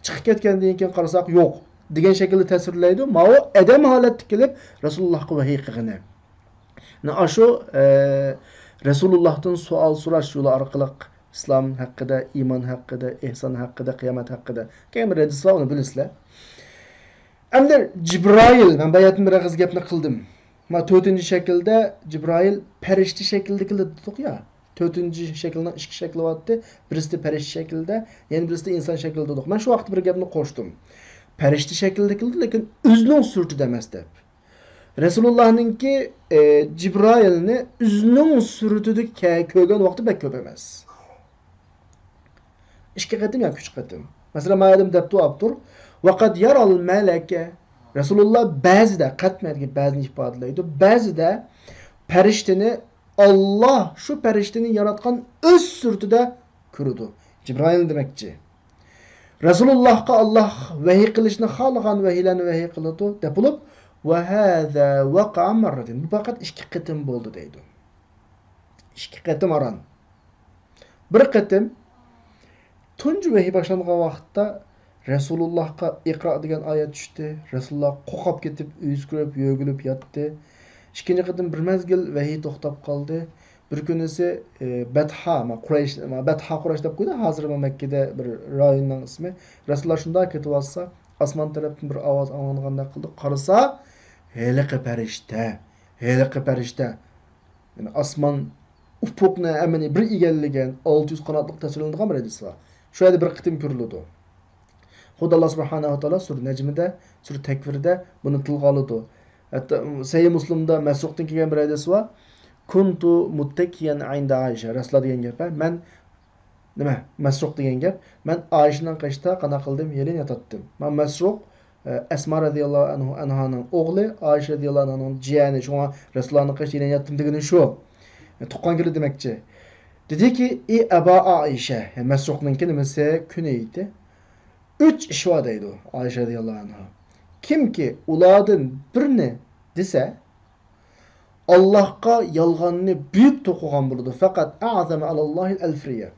چىقىپ كەتكەندىن كېيىن قارىساق، يوق دېگەن شەكىلدە تەسۋىرلەيدۇ. ماۋۇ ئادەم ھالەتتە كېلىپ رەسۇلۇللاھقا ۋەھىي قىلغىنى. مانا ئاشۇ، ئە، رەسۇلۇللاھتىن سوئال سوراش يولى ئارقىلىق ئىسلام ھەققىدە، ئىمان ھەققىدە، ئېھسان ھەققىدە، قىيامەت ھەققىدە كەڭ بىر ھەدىس بار، ئۇنى بىلىسىلەر. ئەمدى جىبرائىل، مەن باياتىن بىر ئېغىز گەپنى قىلدىم. مانا تۆتىنچى شەكىلدە جىبرائىل پەرىشتە شەكلىدە كېلىدۇ دېدۇق يا. تۆتىنچى شەكىلنىڭ ئىككى شەكلى بارتتى. بىرسىدە پەرىشتە شەكلىدە، يەنە بىرسىدە ئىنسان شەكلىدە دېدۇق. مەن شۇ ۋاقىتتا بىر گەپنى قوشتۇم. پەرىشتە شەكلىدە كېلىدۇ، لېكىن ئۆزىنىڭ سۈرىتىدە ئەمەس دەپ. رەسۇلۇللاھنىڭكى، ئە، جىبرائىلنى ئۆزىنىڭ سۈرىتىدە كە-، كۆرگەن ۋاقتى بەك كۆپ ئەمەس. ئىككى قېتىم ياكى ئۈچ قېتىم. مەسىلەن، مانا ئادەم دەپتۇ ئاپتور، «ۋەقەد يارال مەلەكە». رەسۇلۇللا بەزىدە، قەتمەن دېگەن بەزىنى ئىپادىلەيدۇ، بەزىدە پەرىشتىنى، ئاللا شۇ پەرىشتىنى ياراتقان ئۆز سۈرىتىدە كۆرىدۇ. جىبرائىل دېمەكچى. رەسۇلۇللاھقا ئاللا ۋەھىي قىلىشنى خالىغان ۋەھىيلەرنى ۋەھىي قىلىدۇ دەپ بولۇپ، «ۋەھەزا ۋەقەئە مەررەتەين». بۇ پەقەت ئىككى قېتىم بولدى دەيدۇ. ئىككى قېتىم ئاران. بىر قېتىم تۇنجى ۋەھىي باشلانغان ۋاقىتتا رەسۇلۇللاھقا ئىقرا دېگەن ئايەت چۈشتى. رەسۇلۇللاھ قورقۇپ كېتىپ، ئۆيىگە كىرىپ، يۆگىلىپ ياتتى. ئىككىنچى قېتىم بىر مەزگىل ۋەھىي توختاپ قالدى. بىر كۈنىسى، ئى، بەتھا، ما، قۇرەيش، ما، بەتھا قۇرەيش دەپ قويدى، ھازىر ما مەككىدە بىر رايوننىڭ ئىسمى. رەسۇلۇللاھ شۇنداق كېتىۋاتسا، ئاسمان تەرەپتىن بىر ئاۋاز ئاڭلانغاندەك قىلدى. قارىسا، ھېلىقى پەرىشتە، ھېلىقى پەرىشتە. يەنى ئاسمان ئۇپۇقنى ھەممىنى بىر ئىگىلىگەن، ئالتە يۈز قاناتلىق تەسۋىرلىنىدىغان بىر ھەدىس بار. شۇ يەردە بىر قېتىم كۆرۈلىدۇ. خۇدا ئاللا سۇبھانەھۇ ۋە تائالا سۈرە نەجمىدە، سۈرە تەكۋىردە بۇنى تىلغا ئالىدۇ. ھەتتا سەھىھ مۇسلىمدا مەسرۇقتىن كەلگەن بىر ھەدىس بار. «كۇنتۇ مۇتتەكىيەن ئىندە ئائىشە». رەسۇلۇللاھ دېگەن گەپ، ھە؟ مەن، نېمە، مەسرۇق دېگەن گەپ. مەن ئائىشىنىڭ قېشىدا قانداق قىلدىم؟ يېلىن ياتاتتىم. مانا مەسرۇق، ئە، ئەسما رەزىياللاھۇ ئەنھۇ، ئەنھانىڭ ئوغلى، ئائىشە رەزىياللاھۇ ئەنھانىڭ جىيەنى. شۇڭا رەسۇلۇللاھنىڭ قېشىدا يېلىن ياتتىم دېگىنى شۇ. ئە، تۇغقان كېلىدۇ دېمەكچى. دېدىكى، ئى ئەبا ئائىشە، يەنى مەسرۇقنىڭكى نېمىسى، كۈنى ئىدى. ئۈچ ئىش بار دەيدۇ ئائىشە رەزىياللاھۇ ئەنھا. كىمكى ئۇلاردىن بىرنى دېسە، ئاللاھقا يالغاننى بۈيۈك توقۇغان بولىدۇ. فەقەت ئەزەمە ئەلەللاھىل ئەلفىرىيە.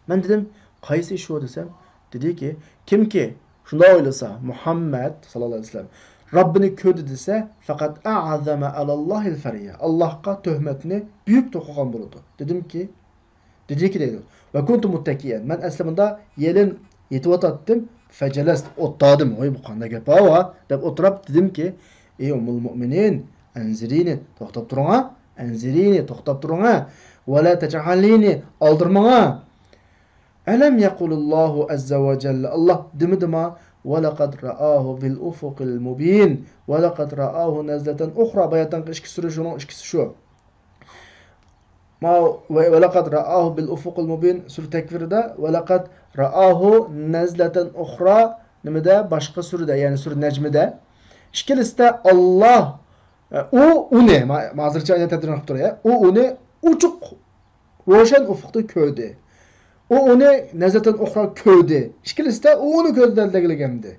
مەن دېدىم، قايسى ئىش ئۇ دېسەم، دېدىكى، كىمكى شۇنداق ئويلىسا، مۇھەممەد ساللاللاھۇ ئەلەيھى ۋەسەللەم رەببىنى كۆردى دېسە، فەقەت ئەزەمە ئەلەللاھىل فەرىيە. ئاللاھقا تۆھمەتنى بۈيۈك توقۇغان بولىدۇ. دېدىمكى، دېدىكى دەيدۇ. ۋە كۇنتۇ مۇتتەكىئەن. مەن ئەسلى مۇندا يېلىن يېتىۋاتاتتىم. فەجەلەست، ئولتۇردۇم. ۋاي، بۇ قانداق گەپ ھاۋا دەپ ئولتۇرۇپ دېدىمكى، ئى ئۇممۇل مۇئمىنىن، ئەنزىرىنى، توختاپ تۇرۇڭا، ئەنزىرىنى، توختاپ تۇرۇڭا، ۋەلا تەجھەلىنى، ئالدىرىماڭا. ئەلەم يەقۇلىللاھۇ ئەززە ۋە جەللە، ئاللاھ دېمىدىما؟ ۋەلەقەد رەئاھۇ بىل ئۇفۇقىل مۇبىن، ۋەلەقەد رەئاھۇ نەزلەتەن ئۇخرا. باياتىنقى ئىككى سۈرە شۇنىڭ ئىككىسى شۇ. ما، ۋە، ۋەلەقەد رەئاھۇ بىل ئۇفۇقىل مۇبىن سۈرە تەكۋىردە، ۋەلەقەد رەئاھۇ نەزلەتەن ئۇخرا نېمىدە؟ باشقا سۈرىدە، يەنى سۈرە نەجمىدە. ئىككىلىسىدە ئاللاھ، ئە، ئۇ ئۇنى، ما، ما ھازىرچە ئايەت تەرجىمە قىلىپ تۇرۇي، ئۇ ئۇنى ئوچۇق روشەن ئۇفۇقتا كۆردى. ئۇ ئۇنى نەزلەتەن ئۇخرا كۆردى. ئىككىلىسىدە ئۇ ئۇنى كۆردى دەلدەگلىگەمدى.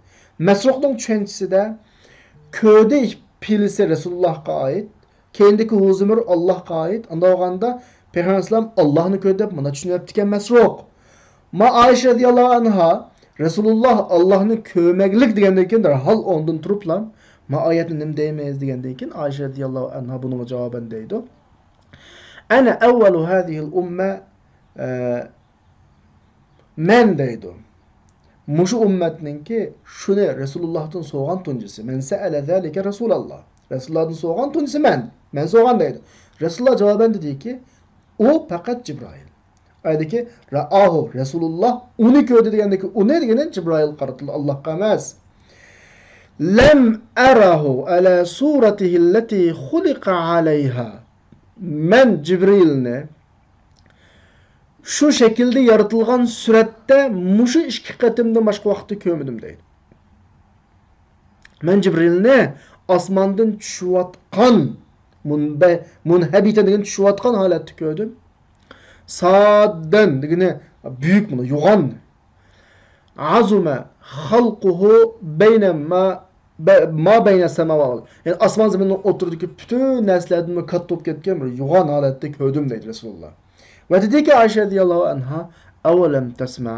مەسرۇقنىڭ چۈشەنچىسىدە كۆردى پېئلىسى رەسۇلۇللاھقا ئائىت، كەينىدىكى ھۇزۇمۇر ئاللاھقا ئائىت. ئانداق بولغاندا پەيغەمبەر ئەلەيھىسسالام ئاللاھنى كۆردى دەپ مانا چۈشىنىۋەپتىكەن مەسرۇق. ما ئائىشە رەزىياللاھۇ ئەنھا رەسۇلۇللاھ ئاللاھنى كۆرمەكلىك دېگەندىن كېيىن دەرھال ئورنىدىن تۇرۇپلا ما ئايەتنى نېمە دەيمىز دېگەندىن كېيىن ئائىشە رەزىياللاھۇ ئەنھا بۇنىڭغا جاۋابەن دەيدۇ. ئەنە ئەۋۋەلۇ ھازىھىل ئۇممە، ئە، مەن دەيدۇ. مۇشۇ ئۈممەتنىڭكى شۇنى رەسۇلۇللاھتىن سورىغان تۇنجىسى. مەن سەئەلە زالىكە رەسۇلاللاھ. رەسۇلۇللاھتىن سورىغان تۇنجىسى مەن. مەن سورىغان دەيدۇ. رەسۇلۇللاھ جاۋابەن دېدىكى، ئۇ پەقەت جىبرائىل. ئايەتتىكى رائاھۇ رەسۇلۇللاھ ئۇنى كۆردى دېگەندىكى ئۇنى دېگىنى جىبرائىل قارىتىلدى، ئاللاھقا ئەمەس. لەم ئەراھۇ ئەلا سۇرەتىھىللەتى خۇلىقە ئەلەيھا. مەن جىبرىلنى شۇ شەكىلدە يارىتىلغان سۈرەتتە مۇشۇ ئىككى قېتىمدىن باشقا ۋاقىتتا كۆرمىدىم دەيدۇ. مەن جىبرىلنى ئاسماندىن چۈشۈۋاتقان، مۇنبە-، مۇنھەبىتەن دېگەن چۈشۈۋاتقان ھالەتتە كۆردۈم. ساددەن دېگىنى بۈيۈك، مانا يوغان. ئەزۇمە خەلقۇھۇ بەينە ما، بە-، ما بەينە سەماۋات. يەنى ئاسمان زېمىننىڭ ئوتتۇرىدىكى پۈتۈن نەرسىلەردىنمۇ كاتتا بولۇپ كەتكەن بىر يوغان ھالەتتە كۆردۈم دەيدۇ رەسۇلۇللاھ. ۋە دېدىكى ئائىشە رەزىياللاھۇ ئەنھا، ئەۋەلەم تەسمە،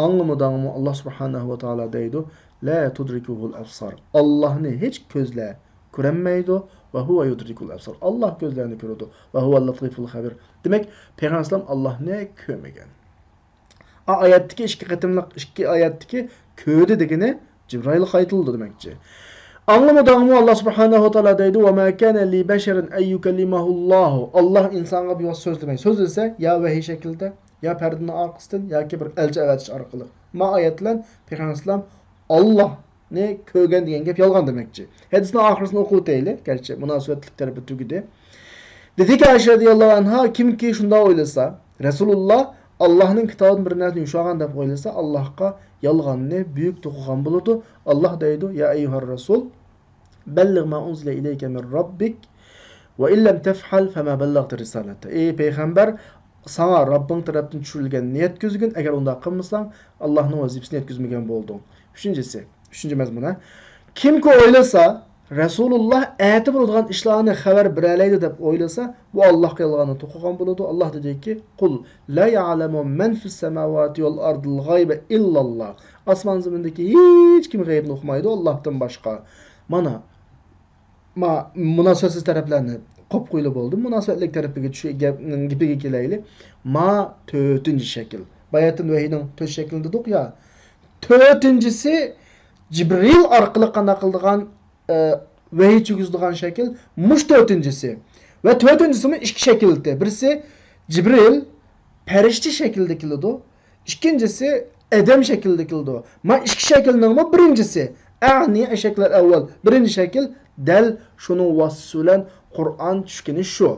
ئاڭلىمىدىڭمۇ؟ ئاللاھ سۇبھانەھۇ ۋە تائالا دەيدۇ، لا تۇدرىكۇھۇل ئەبسار. ئاللاھنى ھېچ كۆزلەر كۆرەلمەيدۇ. ۋە ھۇۋە يۇدرىكۇل ئەبسار. ئاللاھ كۆزلەرنى كۆرىدۇ. ۋە ھۇۋە لەتىفۇل خەبىر. دېمەك، پەيغەمبەر ئەلەيھىسسالام ئاللاھنى كۆرمىگەن. ئا، ئايەتتىكى ئىككى قېتىملىق، ئىككى ئايەتتىكى كۆردى دېگىنى جىبرائىل قايتىلدى دېمەكچى. ئاڭلىمىدىڭمۇ؟ ئاللاھ سۇبھانەھۇ ۋە تائالا دەيدۇ، ۋە ما كانە لى بەشەرىن ئەن يۇكەللىمەھۇللاھۇ. ئاللاھ ئىنسانغا بىۋاسىتە سۆزلىمەي. سۆزلىسە يا ۋەھىي شەكلىدە، يا پەردىنىڭ ئارقىسىدىن، ياكى بىر ئەلچى ئەۋەتىش ئارقىلىق. ما ئايەت بىلەن پەيغەمبەر ئەلەيھىسسالام ئاللاھ نى كۆرگەن دېگەن گەپ يالغان دېمەكچى. ھەدىسنىڭ ئاخىرىسىنى ئوقۇۋېتەيلى، گەرچە مۇناسىۋەتلىك تەرىپى تۈگىدى. دېدىكى ئائىشە رەزىياللاھۇ ئەنھا، كىمكى شۇنداق ئويلىسا، رەسۇلۇللاھ ئاللاھنىڭ كىتابىدىن بىر نەرسىنى يوشۇرغان دەپ ئويلىسا، ئاللاھقا يالغاننى بۈيۈك توقۇغان بولىدۇ. ئاللاھ دەيدۇ، يا ئەييۇھەر رەسۇل، بەللىغ ما ئۇنزىلە ئىلەيكە مىن رەببىك، ۋە ئىن لەم تەفئەل فەما بەللەغتە رىسالەتە. ئەي پەيغەمبەر، ساڭا رەببىڭ تەرەپتىن چۈشۈرۈلگەننى يەتكۈزگىن، ئەگەر ئۇنداق قىلمىساڭ، ئاللاھنىڭ ۋەزىپىسىنى يەتكۈزمىگەن بولدۇڭ. ئۈچىنچىسى، ئۈچىنچى مەزمۇن، ھە. كىمكى ئويلىسا، رەسۇلۇللاھ ئەتە بولىدىغان ئىشلارنى خەۋەر بېرەلەيدۇ دەپ ئويلىسا، بۇ ئاللاھقا يالغاننى توقۇغان بولىدۇ. ئاللاھ دېدىكى، قۇل لا يەئلەمۇ مەن فىس سەماۋاتى ۋەل ئەردىل غەيبە ئىللاللاھ. ئاسمان زېمىندىكى ھېچكىم غەيبنى ئۇقمايدۇ ئاللاھتىن باشقا. مانا، ما، مۇناسىۋەتسىز تەرەپلەرنى قويۇپ قويلا بولدى. مۇناسىۋەتلىك تەرىپىگە چۈش-، گەپنىڭ گېپىگە كېلەيلى. ما تۆتىنچى شەكىل. باياتىن ۋەھىينىڭ تۆت شەكلىنى دېدۇق يا. تۆتىنچىسى جىبرىل ئارقىلىق قانداق قىلىدىغان، ئە، ۋەھىي چۈشكۈزىدىغان شەكىل مۇشۇ تۆتىنچىسى. ۋە تۆتىنچىسىمۇ ئىككى شەكىلدە. بىرسى جىبرىل پەرىشتە شەكلىدە كېلىدۇ. ئىككىنچىسى ئادەم شەكلىدە كېلىدۇ. ما ئىككى شەكىلنىڭمۇ بىرىنچىسى، ئەنى ئەشەكلەل ئەۋۋەل، بىرىنچى شەكىل دەل شۇنىڭ ۋاسىتىسى بىلەن قۇرئان چۈشكىنى شۇ.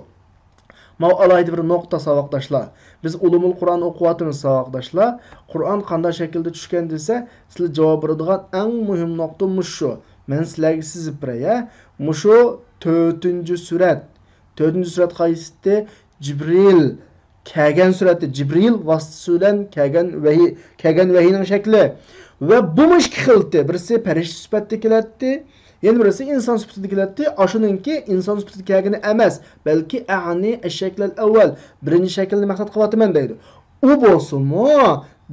ماۋۇ ئالاھىدە بىر نۇقتا، ساۋاقداشلار. بىز ئۇلۇمۇل قۇرئان ئوقۇۋاتىمىز، ساۋاقداشلار. قۇرئان قانداق شەكىلدە چۈشكەن دېسە، سىلەر جاۋاب بېرىدىغان ئەڭ مۇھىم نۇقتا مۇشۇ. مەن سىلەرگە سىزىپ بېرەي، ھە؟ مۇشۇ تۆتىنچى سۈرەت. تۆتىنچى سۈرەت قايسىتى؟ جىبرىل كەلگەن سۈرەتتە، جىبرىل ۋاسىتىسى بىلەن كەلگەن ۋەھىي، كەلگەن ۋەھىينىڭ شەكلى. ۋە بۇمۇ ئىككى خىلتى. بىرسى پەرىشتە سۈپەتتە كېلەتتى، يەنە بىرسى ئىنسان سۈپىتىدە كېلەتتى. ئاشۇنىڭكى ئىنسان سۈپىتىدە كەلگىنى ئەمەس، بەلكى ئەنى ئەششەكلەل ئەۋۋەل، بىرىنچى شەكىلنى مەقسەت قىلىۋاتىمەن دەيدۇ. ئۇ بولسىمۇ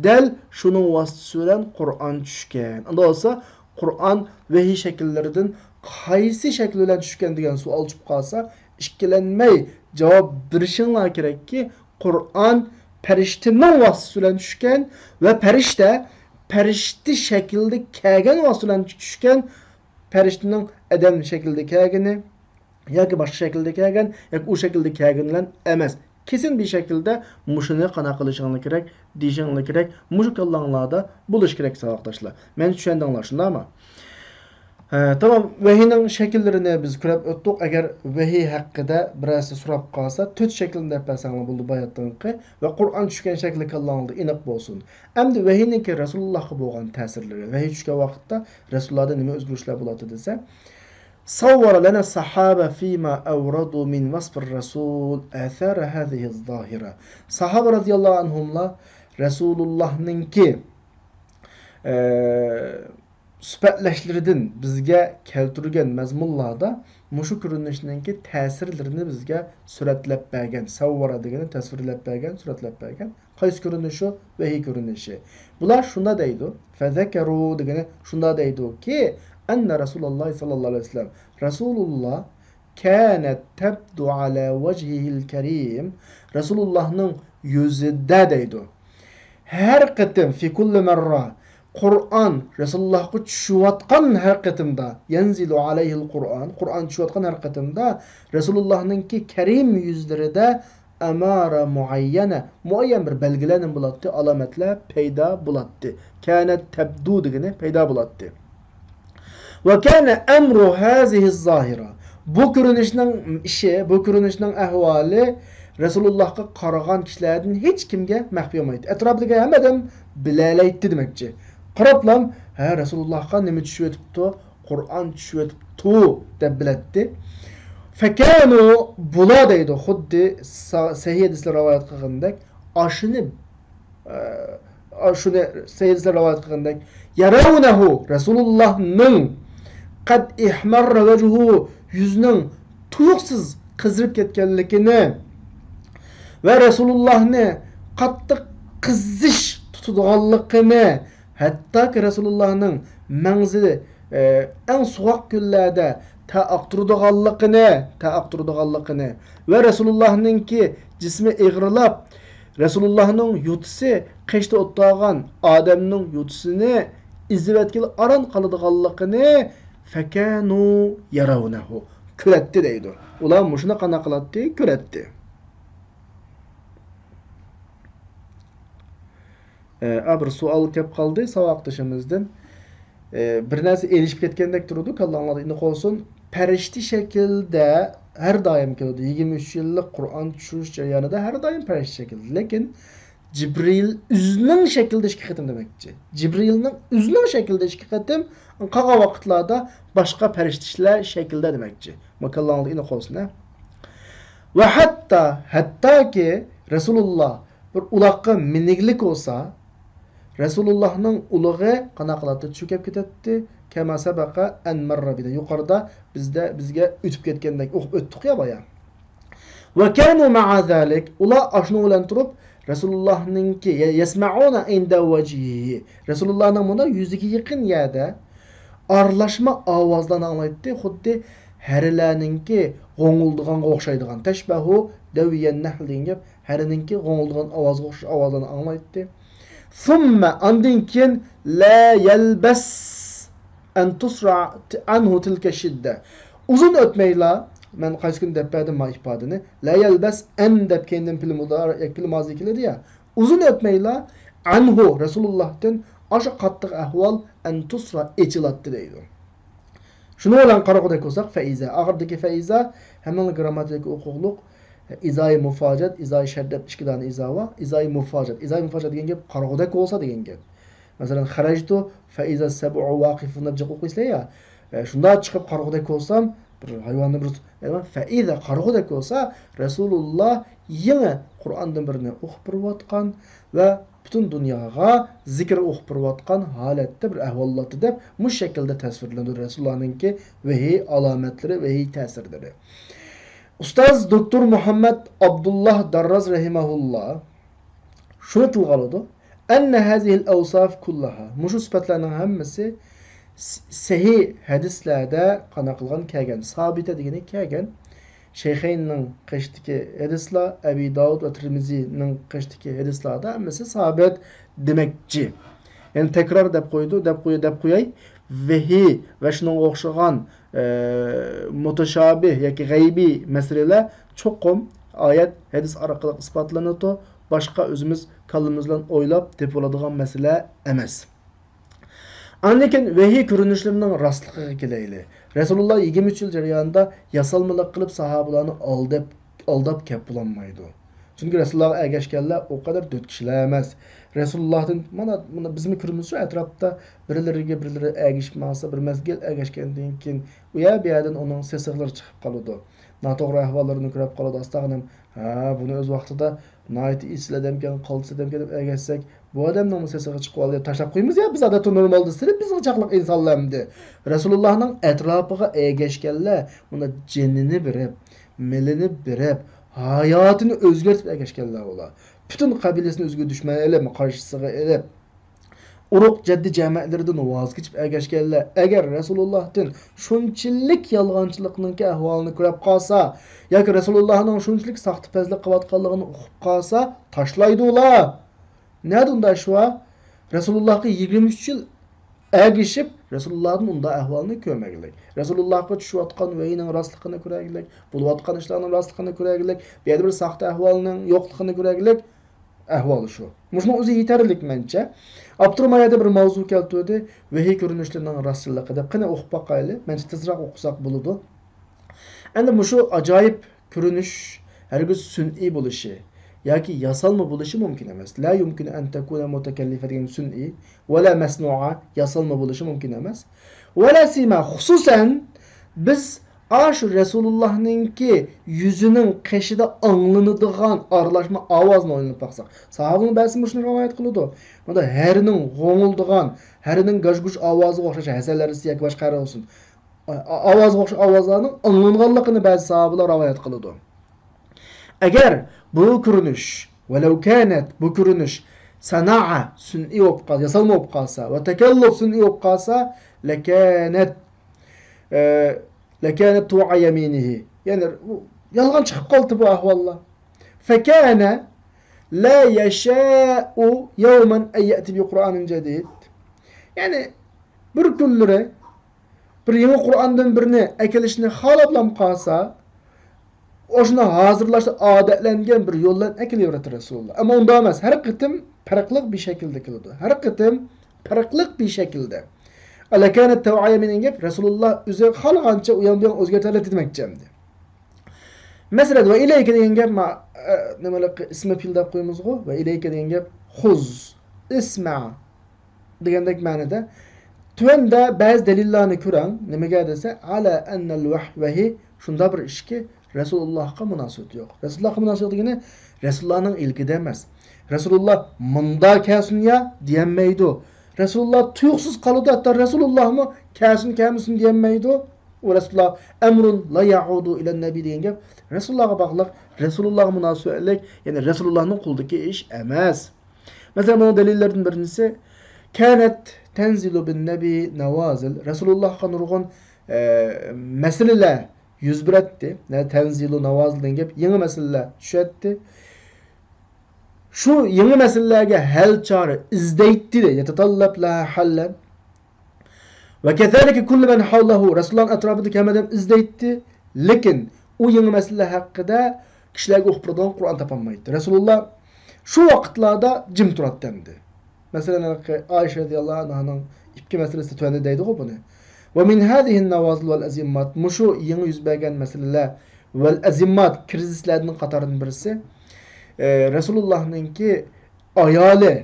دەل شۇنىڭ ۋاسىتىسى بىلەن قۇرئان چۈشكەن. ئۇنداق بولسا، قۇرئان ۋەھىي شەكىللىرىدىن قايسى شەكىل بىلەن چۈشكەن دېگەن سوئال چۈشۈپ قالسا، ئىككىلەنمەي جاۋاب بېرىشىڭلار كېرەككى، قۇرئان پەرىشتىنىڭ ۋاسىتىسى بىلەن چۈشكەن ۋە پەرىشتە، پەرىشتە شەكلىدە كەلگەن ۋاسىتە بىلەن چۈشكەن، پەرىشتىنىڭ ئادەم شەكلىدە كەلگىنى، ياكى باشقا شەكىلدە كەلگەن، ياكى ئۇ شەكىلدە كەلگەن بىلەن ئەمەس. كېسىن بىر شەكىلدە مۇشۇنى قانداق قىلىشىڭلار كېرەك، دېيىشىڭلار كېرەك، مۇشۇ كاللاڭلاردا بولۇشى كېرەك، ساۋاقداشلار. مەن چۈشەندىڭلار، شۇنداقمۇ؟ ھە، تامام. ۋەھىينىڭ شەكىللىرىنى بىز كۆرۈپ ئۆتتۇق. ئەگەر ۋەھىي ھەققىدە بىرەرسى سوراپ قالسا، تۆت شەكىلنى دەپ بەرسەڭلار بولدى باياتىنقى ۋە قۇرئان چۈشكەن شەكلى كاللاڭلاردا ئېنىق بولسۇن. ئەمدى ۋەھىينىڭكى رەسۇلۇللاھقا بولغان تەسىرلىرى. ۋەھىي چۈشكەن ۋاقىتتا رەسۇلۇللاھدا نېمە ئۆزگىرىشلەر بولاتتى دېسە، سەۋۋەرە لەنە سەھابە فىما ئەۋرەدۇ مىن ۋەسفىر رەسۇل ئەسەرە ھەزىھىز زاھىرە. ساھابە رەزىياللاھۇ ئەنھۇملار رەسۇلۇللاھنىڭكى، ئە، سۈپەتلەشلىرىدىن بىزگە كەلتۈرگەن مەزمۇنلاردا مۇشۇ كۆرۈنۈشنىڭكى تەسىرلىرىنى بىزگە سۈرەتلەپ بەرگەن. سەۋۋەرە دېگىنى تەسۋىرلەپ بەرگەن، سۈرەتلەپ بەرگەن. قايسى كۆرۈنۈشى؟ ۋەھىي كۆرۈنۈشى. بۇلار شۇنداق دەيدۇ. فەزەكەرۇ دېگىنى شۇنداق دەيدۇكى، أن رسول الله صلى الله عليه وسلم، رەسۇلۇللا كانت تبدو على وجهه الكريم، رەسۇلۇللانىڭ يۈزىدە دەيدۇ، ھەر قېتىم، في كل مرة، قۇرئان رەسۇلۇللاغا چۈشۈۋاتقان ھەر قېتىمدا، ينزل عليه القرآن، قۇرئان چۈشۈۋاتقان ھەر قېتىمدا رەسۇلۇللانىڭكى كەرىم يۈزلىرىدە ئامارە مۇئەييەنە، مۇئەييەن بىر بەلگىلەر نېمە بولاتتى؟ ئالامەتلەر پەيدا بولاتتى. كانت تبدو دېگىنى پەيدا بولاتتى. وكان أمر هذه الظاهرة، بۇ كۆرۈنۈشنىڭ ئىشى، بۇ كۆرۈنۈشنىڭ ئەھۋالى رەسۇلۇللاغا قارىغان كىشىلەردىن ھېچكىمگە مەخپىي بولمايتتى. ئەتراپىدىكى ھەممە ئادەم بىلەلەيتتى دېمەكچى. قاراپلام، ھە، رەسۇلۇللاغا نېمە چۈشۈۋېتىپتۇ؟ قۇرئان چۈشۈۋېتىپتۇ دەپ بىلەتتى. فكانوا، بۇلار دەيدۇ، خۇددى سا-، سەھىھ ھەدىسلەر رىۋايەت قىلغىنىدەك، ئاشۇنى، ئە، شۇنى سەھىھ ھەدىسلەر رىۋايەت قىلغىنىدەك، يرونه، رەسۇلۇللانىڭ، قد احمر وجهه، يۈزىنىڭ تۇيۇقسىز قىزىرىپ كەتكەنلىكىنى ۋە رەسۇلۇللانى قاتتىق قىزىش تۇتىدىغانلىقىنى، ھەتتاكى رەسۇلۇللانىڭ مەڭزى، ئە، ئەڭ سوغۇق كۈنلەردە تەر ئاقتۇرىدىغانلىقىنى، تەر ئاقتۇرىدىغانلىقىنى ۋە رەسۇلۇللانىڭكى جىسمى ئېغىرلاپ، رەسۇلۇللانىڭ يوتىسى قېشىدا ئولتۇرغان ئادەمنىڭ يوتىسىنى ئېزىۋەتكىلى ئاران قالىدىغانلىقىنى، فكانوا يرونه، كۆرەتتى دەيدۇ. ئۇلار مۇشۇنى قانداق قىلاتتى؟ كۆرەتتى. ئە، بىر سوئال كەپ قالدى ساۋاقدىشىمىزدىن. ئە، بىر نەرسە ئېلىشىپ كەتكەندەك تۇرىدۇ، كاللاڭلاردا ئېنىق بولسۇن. پەرىشتە شەكلىدە ھەر دائىم كېلىدۇ. يىگىرمە ئۈچ يىللىق قۇرئان چۈشۈرۈش جەريانىدا ھەر دائىم پەرىشتە شەكلىدە. لېكىن جىبرىل ئۆزىنىڭ شەكلىدە ئىككى قېتىم دېمەكچى. جىبرىلنىڭ ئۆزىنىڭ شەكلىدە ئىككى قېتىم، قالغان ۋاقىتلاردا باشقا پەرىشتىلەر شەكلىدە دېمەكچى. مۇ كاللاڭلاردا ئېنىق بولسۇن، ھە. ۋە ھەتتا، ھەتتاكى رەسۇلۇللا بىر ئۇلاققا مىنىگلىك بولسا، رەسۇلۇللانىڭ ئۇلىغى قانداق قىلاتتى؟ چۆكۈپ كېتەتتى. كەما سەبەقە ئەن مەررە بىنا. يۇقىرىدا بىزدە، بىزگە ئۆتۈپ كەتكەندەك ئوقۇپ ئۆتتۇق يا بايا. ۋە كانۇ مەئە زالىك. ئۇلار ئاشۇنىڭ بىلەن تۇرۇپ، رەسۇلۇللانىڭكى، يە-، يەسمەئۇنە ئىندە ۋەجھىھى. رەسۇلۇللانىڭ مۇنداق يۈزىگە يېقىن يەردە ئارىلاشما ئاۋازلارنى ئاڭلايتتى. خۇددى ھەرىلەرنىڭكى غوڭۇلدىغانغا ئوخشايدىغان. تەشبەھۇ دەۋىيەن نەھل دېگەن گەپ. ھەرىنىڭكى غوڭۇلدىغان ئاۋازىغا ئوخشاش ئاۋازلارنى ئاڭلايتتى. ثم، ئاندىن كېيىن، لا يلبث أن تسرع عنه تلك الشدة. ئۇزۇن ئۆتمەيلا، مەن قايسى كۈنى دەپ بەردىم ما ئىپادىنى. لا يلبث أن دەپ كەينىدىن پېئىل مۇدارىئ ياكى پېئىل مازى كېلىدۇ يا. ئۇزۇن ئۆتمەيلا، عنه، رەسۇلۇللاھتىن ئاشۇ قاتتىق ئەھۋال، أن تسرع، ئېچىلاتتى دەيدۇ. شۇنىڭ بىلەن قارىغۇدەك بولساق، فەئىزا. ئاخىرىدىكى فەئىزا ھەممىڭلار گىرامماتىكىدىكى ئوقۇغلۇق. ئىزاي مۇفاجات، ئىزاي شەرت دەپ ئىككى دانە ئىزا بار. ئىزاي مۇفاجات. ئىزاي مۇفاجات دېگەن گەپ قارىغۇدەك بولسا دېگەن گەپ. مەسىلەن، خەرەجتۇ فەئىزا سەبۇ ۋاقىفۇن دەپ جىق ئوقۇيسىلەر يا. ئە، شۇنداق چىقىپ قارىغۇدەك بولسام، بىر ھايۋاننى بىر، ئە، فەئىزا قارىغۇدەك بولسا، رەسۇلۇللا يېڭى قۇرئاندىن بىرنى ئوقۇپ بېرىۋاتقان ۋە پۈتۈن دۇنياغا زىكىر ئوقۇپ بېرىۋاتقان ھالەتتە بىر ئەھۋاللاتتى دەپ مۇشۇ شەكىلدە تەسۋىرلىنىدۇ رەسۇلۇللانىڭكى ۋەھىي ئالامەتلىرى، ۋەھىي تەسىرلىرى. ئۇستاز دوكتور مۇھەممەد ئابدۇللا دارراز رەھىمەھۇللا شۇنى تىلغا ئالىدۇ، أن هذه الأوصاف كلها، مۇشۇ سۈپەتلەرنىڭ ھەممىسى س-، سەھىھ ھەدىسلەردە قانداق قىلغان كەلگەن، سابىتە دېگىنى كەلگەن. شەيخەيننىڭ قېشىدىكى ھەدىسلەر، ئەبى داۋۇد ۋە تىرمىزىنىڭ قېشىدىكى ھەدىسلەردە ھەممىسى سابىت دېمەكچى. يەنى تەكرار دەپ قويدۇ، دەپ قوي-، دەپ قوياي. ۋەھىي ۋە شۇنىڭغا ئوخشىغان، ئە، مۇتەشابىھ ياكى غەيبىي مەسىلىلەر چوقۇم ئايەت، ھەدىس ئارقىلىق ئىسپاتلىنىدۇ. باشقا ئۆزىمىز كاللىمىز بىلەن ئويلاپ تېپىۋالىدىغان مەسىلە ئەمەس. ئاندىن كېيىن ۋەھىي كۆرۈنۈشلىرىنىڭ راستلىقىغا كېلەيلى. رەسۇلۇللا يىگىرمە ئۈچ يىل جەريانىدا ياسالمىلىق قىلىپ ساھابىلارنى ئالداپ، ئالداپ كەپ بولالمايدۇ. چۈنكى رەسۇلۇللاغا ئەگەشكەنلەر ئۇ قەدەر دۆت كىشىلەر ئەمەس. رەسۇلۇللادىن، مانا، مانا بىزمۇ كۆرىمىزچۇ ئەتراپتا بىرلىرىگە بىرلىرى ئەگىشىپ ماڭسا، بىر مەزگىل ئەگەشكەندىن كېيىن ئۇ يەر بۇ يەردىن ئۇنىڭ سېسىقلىرى چىقىپ قالىدۇ. ناتوغرا ئەھۋاللىرىنى كۆرۈپ قالىدۇ. ئاستاغىنىم، ھە، بۇنى ئۆز ۋاقتىدا ناھايىتى ئېسىل ئادەمكەن، قالتىس ئادەمكەن دەپ ئەگەشسەك، بۇ ئادەمنىڭمۇ سېسىقى چىقىۋالدى، تاشلاپ قويىمىز يا بىز، ئادەتتە نورمالدا سېلىپ بىزگە چاقلىق ئىنسانلار ئەمدى. رەسۇلۇللانىڭ ئەتراپىغا ئەگەشكەنلەر مۇنداق جېنىنى بېرىپ، مېلىنى بېرىپ، ھاياتىنى ئۆزگەرتىپ ئەگەشكەنلەر ئۇلار. پۈتۈن قەبىلىسىنى ئۆزىگە دۈشمەن ئېلىپ، قارشىسىغا ئېلىپ، ئۇرۇق جەددى جەمەتلىرىدىن ۋاز كېچىپ ئەگەشكەنلەر ئەگەر رەسۇلۇللاھتىن شۇنچىلىك يالغانچىلىقنىڭكى ئەھۋالىنى كۆرۈپ قالسا ياكى رەسۇلۇللاھنىڭ شۇنچىلىك ساختىپەزلىك قىلىۋاتقانلىقىنى ئۇقۇپ قالسا تاشلايدۇ ئۇلار. نەدە ئۇنداق ئىش بار؟ رەسۇلۇللاھقا يىگىرمە ئۈچ يىل ئەگىشىپ، رەسۇلۇللاھتىن ئۇنداق ئەھۋالنى كۆرمىگىلىك. رەسۇلۇللاھقا چۈشۈۋاتقان ۋەھىينىڭ راستلىقىنى كۆرەگىلىك، بولۇۋاتقان ئىشلارنىڭ راستلىقىنى كۆرەگىلىك، بۇ يەردە بىر ساختا ئەھۋالنىڭ يوقلۇقىنى كۆرەگىلىك. ئەھۋالى شۇ. مۇشۇنىڭ ئۆزى يېتەرلىك مەنچە. ئاپتور ما يەردە بىر ماۋزۇ كەلتۈردى، ۋەھىي كۆرۈنۈشلىرىنىڭ راستچىللىقى دەپ. قېنى ئوقۇپ باقايلى، مەنچە تېزراق ئوقۇساق بولىدۇ. ئەمدى مۇشۇ ئاجايىپ كۆرۈنۈش ھەرگىز سۈنئىي بولۇشى ياكى ياسالما بولۇشى مۇمكىن ئەمەس. لا يمكن أن تكون متكلفة دېگەن سۈنئىي، ولا مصنوعة، ياسالما بولۇشى مۇمكىن ئەمەس. ولا سيما، خۇسۇسەن بىز ئاشۇ رەسۇلۇللاھنىڭكى يۈزىنىڭ قېشىدا ئاڭلىنىدىغان ئارىلاشما ئاۋازنى ئويلىنىپ باقساق، ساھابىنىڭ بەزىسى مۇشۇنى رىۋايەت قىلىدۇ. مانا ھەرىنىڭ غوڭۇلدىغان، ھەرىنىڭ گاژ-گۇژ ئاۋازىغا ئوخشاش، ھەسەلەر ياكى باشقا ھەرە بولسۇن، ئاۋازىغا ئوخشاش ئاۋازلارنىڭ ئاڭلانغانلىقىنى بەزى ساھابىلەر رىۋايەت قىلىدۇ. ئەگەر بۇ كۆرۈنۈش، ولو كانت، بۇ كۆرۈنۈش سانائە، سۈنئىي بولۇپ قالسا، ياسالما بولۇپ قالسا، ۋە تەكەللۇپ، سۈنئىي بولۇپ قالسا، لەكانەت، ئە، لەكانەت تۇعا يەمىنىھى. يەنى يالغان چىقىپ قالدى بۇ ئەھۋاللار. فكان لا يشاء يوما أن يأتي بقرآن جديد. يەنى بىر كۈنلىرى بىر يېڭى قۇرئاندىن بىرنى ئەكېلىشنى خالاپلام قالسا، ئاشۇنى ھازىرلاشتا ئادەتلەنگەن بىر يول بىلەن ئەكېلىۋېرەتتى رەسۇلۇللا. ئەمما ئۇنداق ئەمەس، ھەر قېتىم پەرقلىق بىر شەكىلدە كېلىدۇ. ھەر قېتىم پەرقلىق بىر شەكىلدە. لەكانەت تەۋئىيە دېگەن گەپ، رەسۇلۇللا ئۆزى خالىغانچە ئۇيان بۇيان ئۆزگەرتەلەيتتى دېمەكچى ئەمدى. مەسىلەن، ۋە ئىلەيكە دېگەن گەپ، ما-، ئە، نېمە، ئىسمى پېئىل دەپ قويىمىزغۇ، ۋە ئىلەيكە دېگەن گەپ، خۇز، ئىسمە، دېگەندەك مەنىدە. تۆۋەندە بەزى دەلىللارنى كۆرەڭ. نېمىگە دېسە، ئەلە ئەننەل ۋەھي، ۋەھىي شۇنداق بىر ئىشكى، رەسۇلۇللاھقا مۇناسىۋىتى يوق. رەسۇلۇللاھقا مۇناسىۋەت دېگىنى رەسۇلۇللاھنىڭ ئىلكىدە ئەمەس. رەسۇلۇللاھ مۇندا كەلسۇن يا دېيەلمەيدۇ. رەسۇلۇللاھ تۇيۇقسىز قالىدۇ، ھەتتا رەسۇلۇللاھمۇ كەلسۇن كەلمىسۇن دېيەلمەيدۇ. ئۇ رەسۇلۇللاھ ئەمرۇن لا يەئۇدۇ ئىلەن نەبىي دېگەن گەپ رەسۇلۇللاھقا باغلىق، رەسۇلۇللاھقا مۇناسىۋەتلىك، يەنى رەسۇلۇللاھنىڭ قولىدىكى ئىش ئەمەس. مەسىلەن، بۇنىڭ دەلىللىرىدىن بىرىنچىسى، كانەت تەنزىلۇ بىن نەبى نەۋازىل. رەسۇلۇللاھقا نۇرغۇن، ئە، مەسىلىلەر يۈز بېرەتتى. نە، تەنزىلۇ نەۋازىل دېگەن گەپ، يېڭى مەسىلىلەر چۈشەتتى. شۇ يېڭى مەسىلىلەرگە ھەل چارە ئىزدەيتتى، يەتەتەللەب لەھا ھەللەن. ۋە كەزالىكە كۇللۇ مەن ھەۋلەھۇ، رەسۇلۇللاھنىڭ ئەتراپىدىكى ھەممە ئادەم ئىزدەيتتى، لېكىن ئۇ يېڭى مەسىلىلەر ھەققىدە كىشىلەرگە ئوقۇپ بېرىدىغان قۇرئان تاپالمايتتى. رەسۇلۇللا شۇ ۋاقىتلاردا جىم تۇراتتى ئەمدى. مەسىلەن، ھېلىقى ئائىشە رەزىياللاھۇ ئەنھانىڭ ئىپكى مەسىلىسى تۆۋەندە دەيدىغۇ بۇنى. ۋە مىن ھازىھىن نەۋازىل ۋەل ئەزىممات، مۇشۇ يېڭى يۈز بەرگەن مەسىلىلەر ۋەل ئەزىممات، كىرىزىسلەردىن قاتارىدىن بىرسى، ئە، رەسۇلۇللاھنىڭكى ئايالى،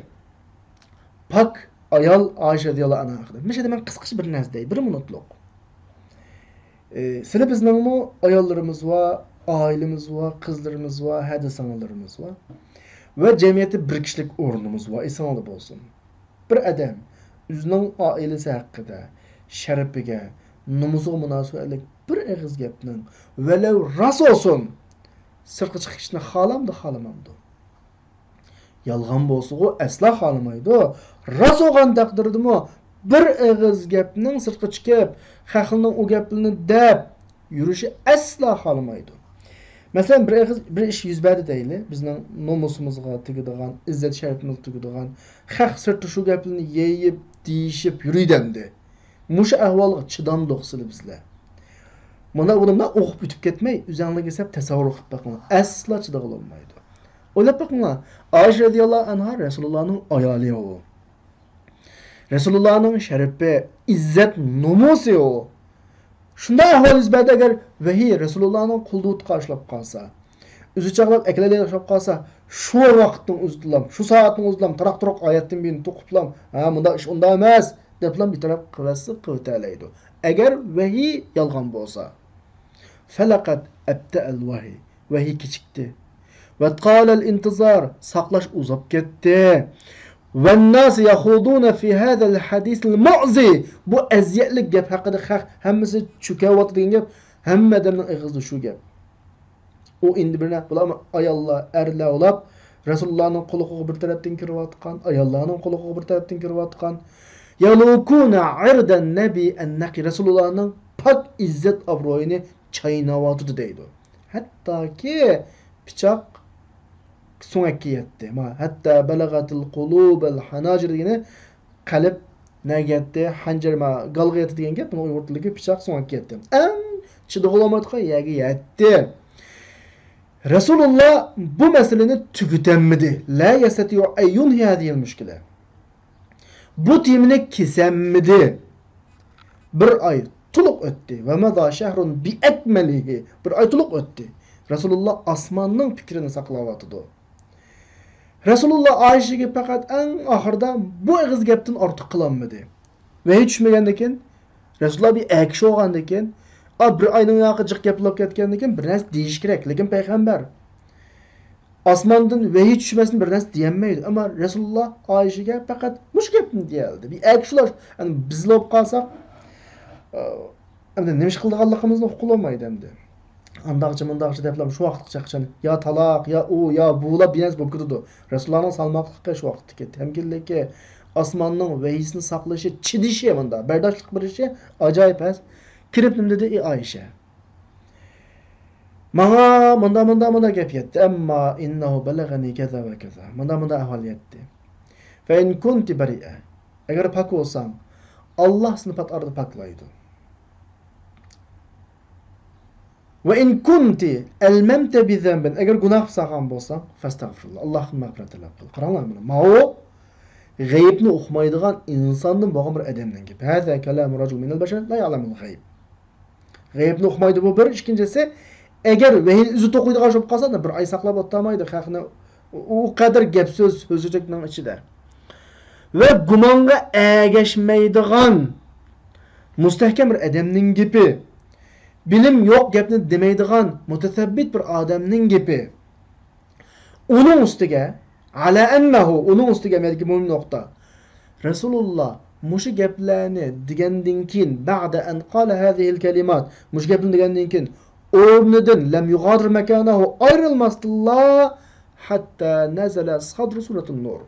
پاك ئايال ئائىشە رەزىياللاھۇ ئەنھا ھەققىدە. مۇشۇ يەردە مەن قىسقىچە بىر نەرسە دەي، بىر مىنۇتلۇق. ئى، سىلى بىزنىڭمۇ ئاياللىرىمىز بار، ئائىلىمىز بار، قىزلىرىمىز بار، ھەدە سىڭىللىرىمىز بار. ۋە جەمئىيەتتە بىر كىشىلىك ئورنىمىز بار، ئېسىڭلاردا بولسۇن. بىر ئادەم ئۆزىنىڭ ئائىلىسى ھەققىدە، شەرىپىگە، نومۇسىغا مۇناسىۋەتلىك بىر ئېغىز گەپنىڭ، ۋەلەۋ راست بولسۇن، سىرتقا چىقىشنى خالامدۇ، خالىمامدۇ؟ يالغان بولسىغۇ ئەسلا خالىمايدۇ. راست بولغان تەقدىردىمۇ بىر ئېغىز گەپنىڭ سىرتقا چىقىپ، خەقنىڭ ئۇ گەپلىرىنى دەپ يۈرۈشى ئەسلا خالىمايدۇ. مەسىلەن، بىر ئېغىز بىر ئىش يۈز بەردى دەيلى، بىزنىڭ نومۇسىمىزغا تېگىدىغان، ئىززەت شەرىپىمىزگە تېگىدىغان، خەق سىرتتا شۇ گەپلىرىنى يېيىپ، دېيىشىپ يۈرىدۇ ئەمدى. مۇشۇ ئەھۋالغا چىدامدۇق سىلى بىزلەر؟ مانا بۇنى مۇنداق ئوقۇپ ئۆتۈپ كەتمەي، ئۆزەڭلارگە سەپ تەسەۋۋۇر قىلىپ بېقىڭلار. ئەسلا چىدىغىلى بولمايدۇ. ئويلاپ بېقىڭلار، ئائىشە رەزىياللاھۇ ئەنھا رەسۇلۇللانىڭ ئايالى ئۇ. رەسۇلۇللانىڭ شەرىپى، ئىززەت، نومۇسى ئۇ. شۇنداق ئەھۋال يۈز بەردى، ئەگەر ۋەھىي رەسۇلۇللانىڭ قولتۇقىغا ئۇشلاپ قالسا، ئۆزى چاغلاپ ئەكېلەلەيدىغان ئۇشلاپ قالسا، شۇ ۋاقىتنىڭ ئۆزىدىلام، شۇ سائەتنىڭ ئۆزىدىلام، تاراق-تۇراق ئايەتتىن بىرنى توقۇپلام، ھە، مۇنداق ئىش ئۇنداق ئەمەس، دەپلام بىر تەرەپ قىلىۋەتسە قىلىۋېتەلەيدۇ. ئەگەر ۋەھىي يالغان بولسا. فەلەقەد ئەبتەئەل ۋەھىي. ۋەھىي كېچىكتى. ۋەتقالەل ئىنتىزار. ساقلاش ئۇزاپ كەتتى. ۋەنناسۇ يەخۇدۇنە فى ھازەل ھەدىسىل مۇئزى. بۇ ئەزىيەتلىك گەپ ھەققىدە خەق ھەممىسى چۆكۈۋاتىدىغان گەپ. ھەممە ئادەمنىڭ ئېغىزىدا شۇ گەپ. ئۇ ئىندى بىر نەق بۇلارمۇ ئاياللار، ئەرلەر ئۇلاپ، رەسۇلۇللانىڭ قۇلىقىغا بىر تەرەپتىن كىرىۋاتقان، ئاياللارنىڭ قۇلىقىغا بىر تەرەپتىن كىرىۋاتقان. يەلۇكۇنە ئىردەن نەبى ئەننەقى، رەسۇلۇللانىڭ پاك ئىززەت ئابرۇيىنى چايناۋاتىدۇ دەيدۇ. ھەتتاكى پىچاق سۆڭەككە يەتتى. ما، ھەتتا بەلەغەتىل قۇلۇبەل ھاناجىر دېگىنى قەلب نەگە يەتتى؟ خەنجەر، ما، گالغا يەتتى دېگەن گەپ. بۇنىڭ ئۇيغۇر تىلىدىكى پىچاق سۆڭەككە يەتتى. ئەڭ چىدىغىلى بولمايدىغان يەرگە يەتتى. رەسۇلۇللا بۇ مەسىلىنى تۈگىتەلمىدى. لا يەستەتىئۇ ئەن يۇنھىيە ھازىھىل مۇشكىلە. بۇ تېمىنى كېسەلمىدى. بىر ئاي تولۇق ئۆتتى. ۋە مەزا شەھرۇن بىئەكمەلىھى. بىر ئاي تولۇق ئۆتتى. رەسۇلۇللا ئاسماننىڭ پىكرىنى ساقلاۋاتىدۇ. رەسۇلۇللا ئائىشىگە پەقەت ئەڭ ئاخىرىدا بۇ ئېغىز گەپتىن ئارتۇق قىلالمىدى. ۋەھىي چۈشمىگەندىكىن، رەسۇلۇللا بىر ئەگىشىۋالغاندىكىن، ئا، بىر ئاينىڭ ياقى جىق گەپ بولۇپ كەتكەندىكىن بىر نەرسە دېيىشى كېرەك. لېكىن پەيغەمبەر ئاسماندىن ۋەھىي چۈشمەستىن بىر نەرسە دېيەلمەيدۇ. ئەمما رەسۇلۇللا ئائىشىگە پەقەت مۇشۇ گەپنى دېيەلدى. بىر ئەگىشىۋالاش، يەنى بىزلا بولۇپ قالساق، ئە، ئەمدى نېمە ئىش قىلىدىغانلىقىمىزنى ئۇققىلى بولمايدۇ ئەمدى. ئانداقچە مۇنداقچە دەپلا شۇ ۋاقىتقىچە قاچان يا تالاق، يا ئۇ، يا بۇلا بىر نەرسە بولۇپ كېتىدۇ. رەسۇلۇللانىڭ سالماقلىقى شۇ ۋاقىتتىكى تەمكىنلىكى، ئاسماننىڭ ۋەھىيسىنى ساقلىشى، چىدىشى، مۇنداق بەرداشلىق بېرىشى ئاجايىپ ھەس. كىرىپ نېمە دېدى؟ ئى ئائىشە، ماڭا مۇنداق، مۇنداق، مۇنداق گەپ يەتتى. ئەمما ئىننەھۇ بەلەغەنى كەزا ۋە كەزا. مۇنداق، مۇنداق ئەھۋال يەتتى. فەئىن كۇنتى بەرىئە. ئەگەر پاك بولساڭ، ئاللا سېنى پات ئارىدا پاكلايدۇ. ۋە ئىن كۇنتى ئەلمەمتە بىزەنبىن، ئەگەر گۇناھ سالغان بولساڭ، فەستەغفىرۇللا، ئاللاھتىن مەغپىرەت تەلەپ قىل. قاراڭلار مانا، ماۋۇ غەيىبنى ئۇقمايدىغان ئىنساندىن بولغان بىر ئادەمنىڭ گېپى. ھازا كالامۇ رەجۇل مىنەل بەشەر لا يەلەمۇل غەيب. غەيىبنى ئۇقمايدۇ بۇ بىر. ئىككىنچىسى، ئەگەر ۋەھىي ئۆزى توقۇيدىغان بولۇپ قالسا، بىر ئاي ساقلاپ ئولتۇرالمايدۇ خەقنى. ئۇ قەدەر گەپ سۆز، سۆزلۈكنىڭ ئىچىدە. ۋە گۇمانغا ئەگەشمەيدىغان مۇستەھكەم بىر ئادەمنىڭ گېپى، بىلىم يوق گەپنى دېمەيدىغان مۇتەسەببىت بىر ئادەمنىڭ گېپى. ئۇنىڭ ئۈستىگە، ئەلە ئەننەھۇ، ئۇنىڭ ئۈستىگە مەلىكى مۇھىم نۇقتا. رەسۇلۇللا مۇشۇ گەپلەرنى دېگەندىن كېيىن، بەئدە ئەن قالە ھازىھىل كەلىمات، مۇشۇ گەپنى دېگەندىن كېيىن، ئورنىدىن، لەم يۇغادىر مەكانەھۇ، ئايرىلماستىنلا، ھەتتا نەزەلە سەدرۇ سۇرەتۇن نۇر.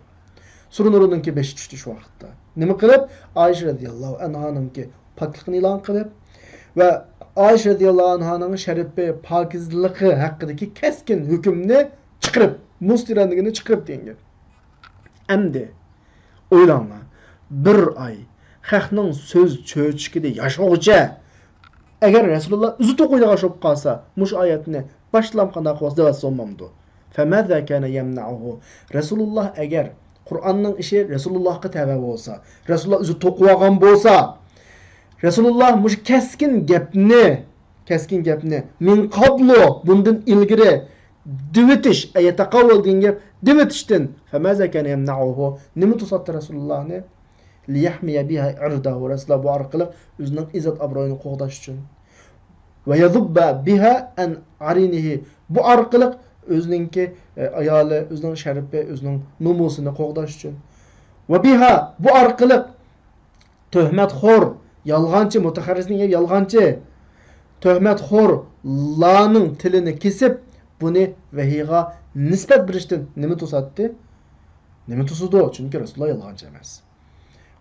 سۇرە نۇرنىڭكى بېشى چۈشتى شۇ ۋاقىتتا. نېمە قىلىپ؟ ئائىشە رەزىياللاھۇ ئەنھانىڭكى پاكلىقىنى ئېلان قىلىپ ۋە ئائىشە رەزىياللاھۇ ئەنھانىڭ شەرىپى، پاكىزلىقى ھەققىدىكى كەسكىن ھۆكۈمنى چىقىرىپ، مۇز تىرەندىكىنى چىقىرىپ دېگەن گەپ. ئەمدى ئويلاڭلار، بىر ئاي خەقنىڭ سۆز چۆچىكىدە ياشىغۇچە، ئەگەر رەسۇلۇللا ئۆزى توقۇيدىغان بولۇپ قالسا، مۇشۇ ئايەتنى باشلام قانداق قىلىۋاتسا دەۋاتسا بولمامدۇ؟ فەمازا كانە يەمنەئۇھۇ؟ رەسۇلۇللا ئەگەر قۇرئاننىڭ ئىشى رەسۇلۇللاغا تەۋە بولسا، رەسۇلۇللا ئۆزى توقۇۋالغان بولسا، رەسۇلۇللا مۇشۇ كەسكىن گەپنى، كەسكىن گەپنى، مىن قابلۇ، بۇندىن ئىلگىرى، دېۋىتىش، ئەيەتەقاۋۋەل دېگەن گەپ، دېۋىتىشتىن، فەمازا كانە يەمنەئۇھۇ، نېمە توساتتى رەسۇلۇللاھنى؟ لىيەھمىيە بىھا ئىردەھۇ، رەسۇلۇللا بۇ ئارقىلىق ئۆزىنىڭ ئىززەت ئابرۇيىنى قوغداش ئۈچۈن. ۋە يەزۇببە بىھا ئەن ئارىنىھى، بۇ ئارقىلىق ئۆزىنىڭكى، ئە، ئايالى، ئۆزىنىڭ شەرىپى، ئۆزىنىڭ نومۇسىنى قوغداش ئۈچۈن. ۋە بىھا، بۇ ئارقىلىق تۆھمەتخور، يالغانچى، مۇتەخەررىسنىڭ گېپى يالغانچى، تۆھمەتخورلارنىڭ تىلىنى كېسىپ، بۇنى ۋەھىيغا نىسبەت بېرىشتىن نېمە توساتتى؟ نېمە توسىدۇ؟ چۈنكى رەسۇلۇللا يالغانچى ئەمەس.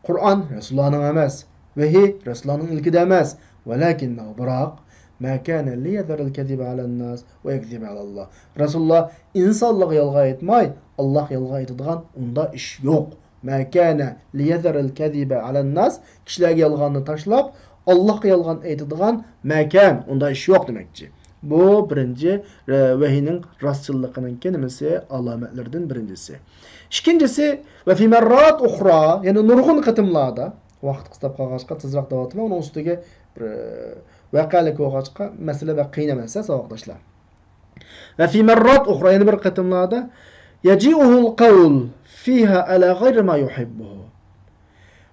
قۇرئان رەسۇلۇللانىڭ ئەمەس، ۋەھىي رەسۇلۇللانىڭ ئىلكىدە ئەمەس. ۋەلەكىننەھۇ، بىراق، ما كانە لىيەزەرەل كەزىبە ئەلەنناس ۋە يەكزىبە ئەلەللا. رەسۇلۇللا ئىنسانلارغا يالغان ئېيتماي، ئاللاغا يالغان ئېيتىدىغان ئۇنداق ئىش يوق. ما كانە لىيەزەرەل كەزىبە ئەلەنناس، كىشىلەرگە يالغاننى تاشلاپ، ئاللاغا يالغان ئېيتىدىغان، ما كان، ئۇنداق ئىش يوق دېمەكچى. بۇ بىرىنچى، ئە، ۋەھىينىڭ راستچىللىقىنىڭكى نېمىسى؟ ئالامەتلىرىدىن بىرىنچىسى. ئىككىنچىسى، ۋە فى مەررات ئۇخرا، يەنى نۇرغۇن قېتىملاردا، ۋاقىت قىستاپ قالغاچقا تېزراق داۋاتىمەن، ئۇنىڭ ئۈستىگە بىر، ئە، ۋەقەلىك بولغاچقا مەسىلە بەك قىيىن ئەمەس، ساۋاقداشلار. ۋە فى مەررات ئۇخرا، يەنە بىر قېتىملاردا، يەجىئۇھۇل قەۋل فىھا ئەلا غەيرى ما يۇھىببۇھۇ.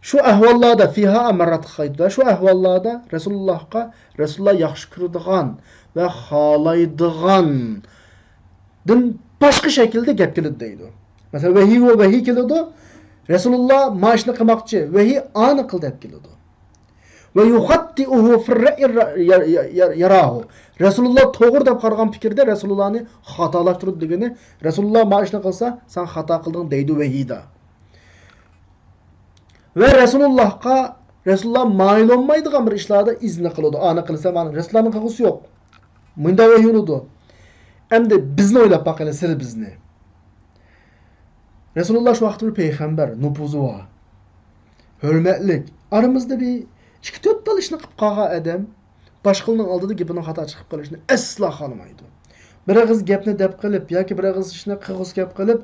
شۇ ئەھۋاللاردا، فىھا مەرراتقا قايتىدۇ. شۇ ئەھۋاللاردا رەسۇلۇللاھقا رەسۇلۇللا ياخشى كۆرىدىغان ۋە خالايدىغاندىن باشقا شەكىلدە گەپ كېلىدۇ دەيدۇ. مەسىلەن، ۋەھىي ۋە ۋەھىي كېلىدۇ. رەسۇلۇللا ما ئىشنى قىلماقچى، ۋەھىي ئانى قىل دەپ كېلىدۇ. ۋە يۇخەتتىئۇھۇ فىر رەئيىر يەراھۇ. رەسۇلۇللا توغرا دەپ قارىغان پىكىردە رەسۇلۇللانى خاتالاشتۇرىدۇ دېگىنى، رەسۇلۇللا مانا ئىشنى قىلسا، سەن خاتا قىلدىڭ دەيدۇ ۋەھىيدا. ۋە رەسۇلۇللاھقا، رەسۇلۇللا مايىل بولمايدىغان بىر ئىشلاردا ئىزنى قىلىدۇ. ئانى قىلسا، مانا رەسۇلۇللانىڭ قىلغۇسى يوق. مۇنداق ۋەھىي بولىدۇ. ئەمدى بىزنى ئويلاپ باقايلى، سىلى بىزنى. رەسۇلۇللا شۇ ۋاقىتتا بىر پەيغەمبەر، نوپۇزى بار، ھۆرمەتلىك. ئارىمىزدا بىر ئىككى تۆت تال ئىشنى قىلىپ قالغان ئادەم باشقىلارنىڭ ئالدىدا گېپىنىڭ خاتا چىقىپ قېلىشىنى ئەسلا خالىمايدۇ. بىر ئېغىز گەپنى دەپ قېلىپ ياكى بىر ئېغىز ئىشنى قىلغۇسى كەپ قېلىپ،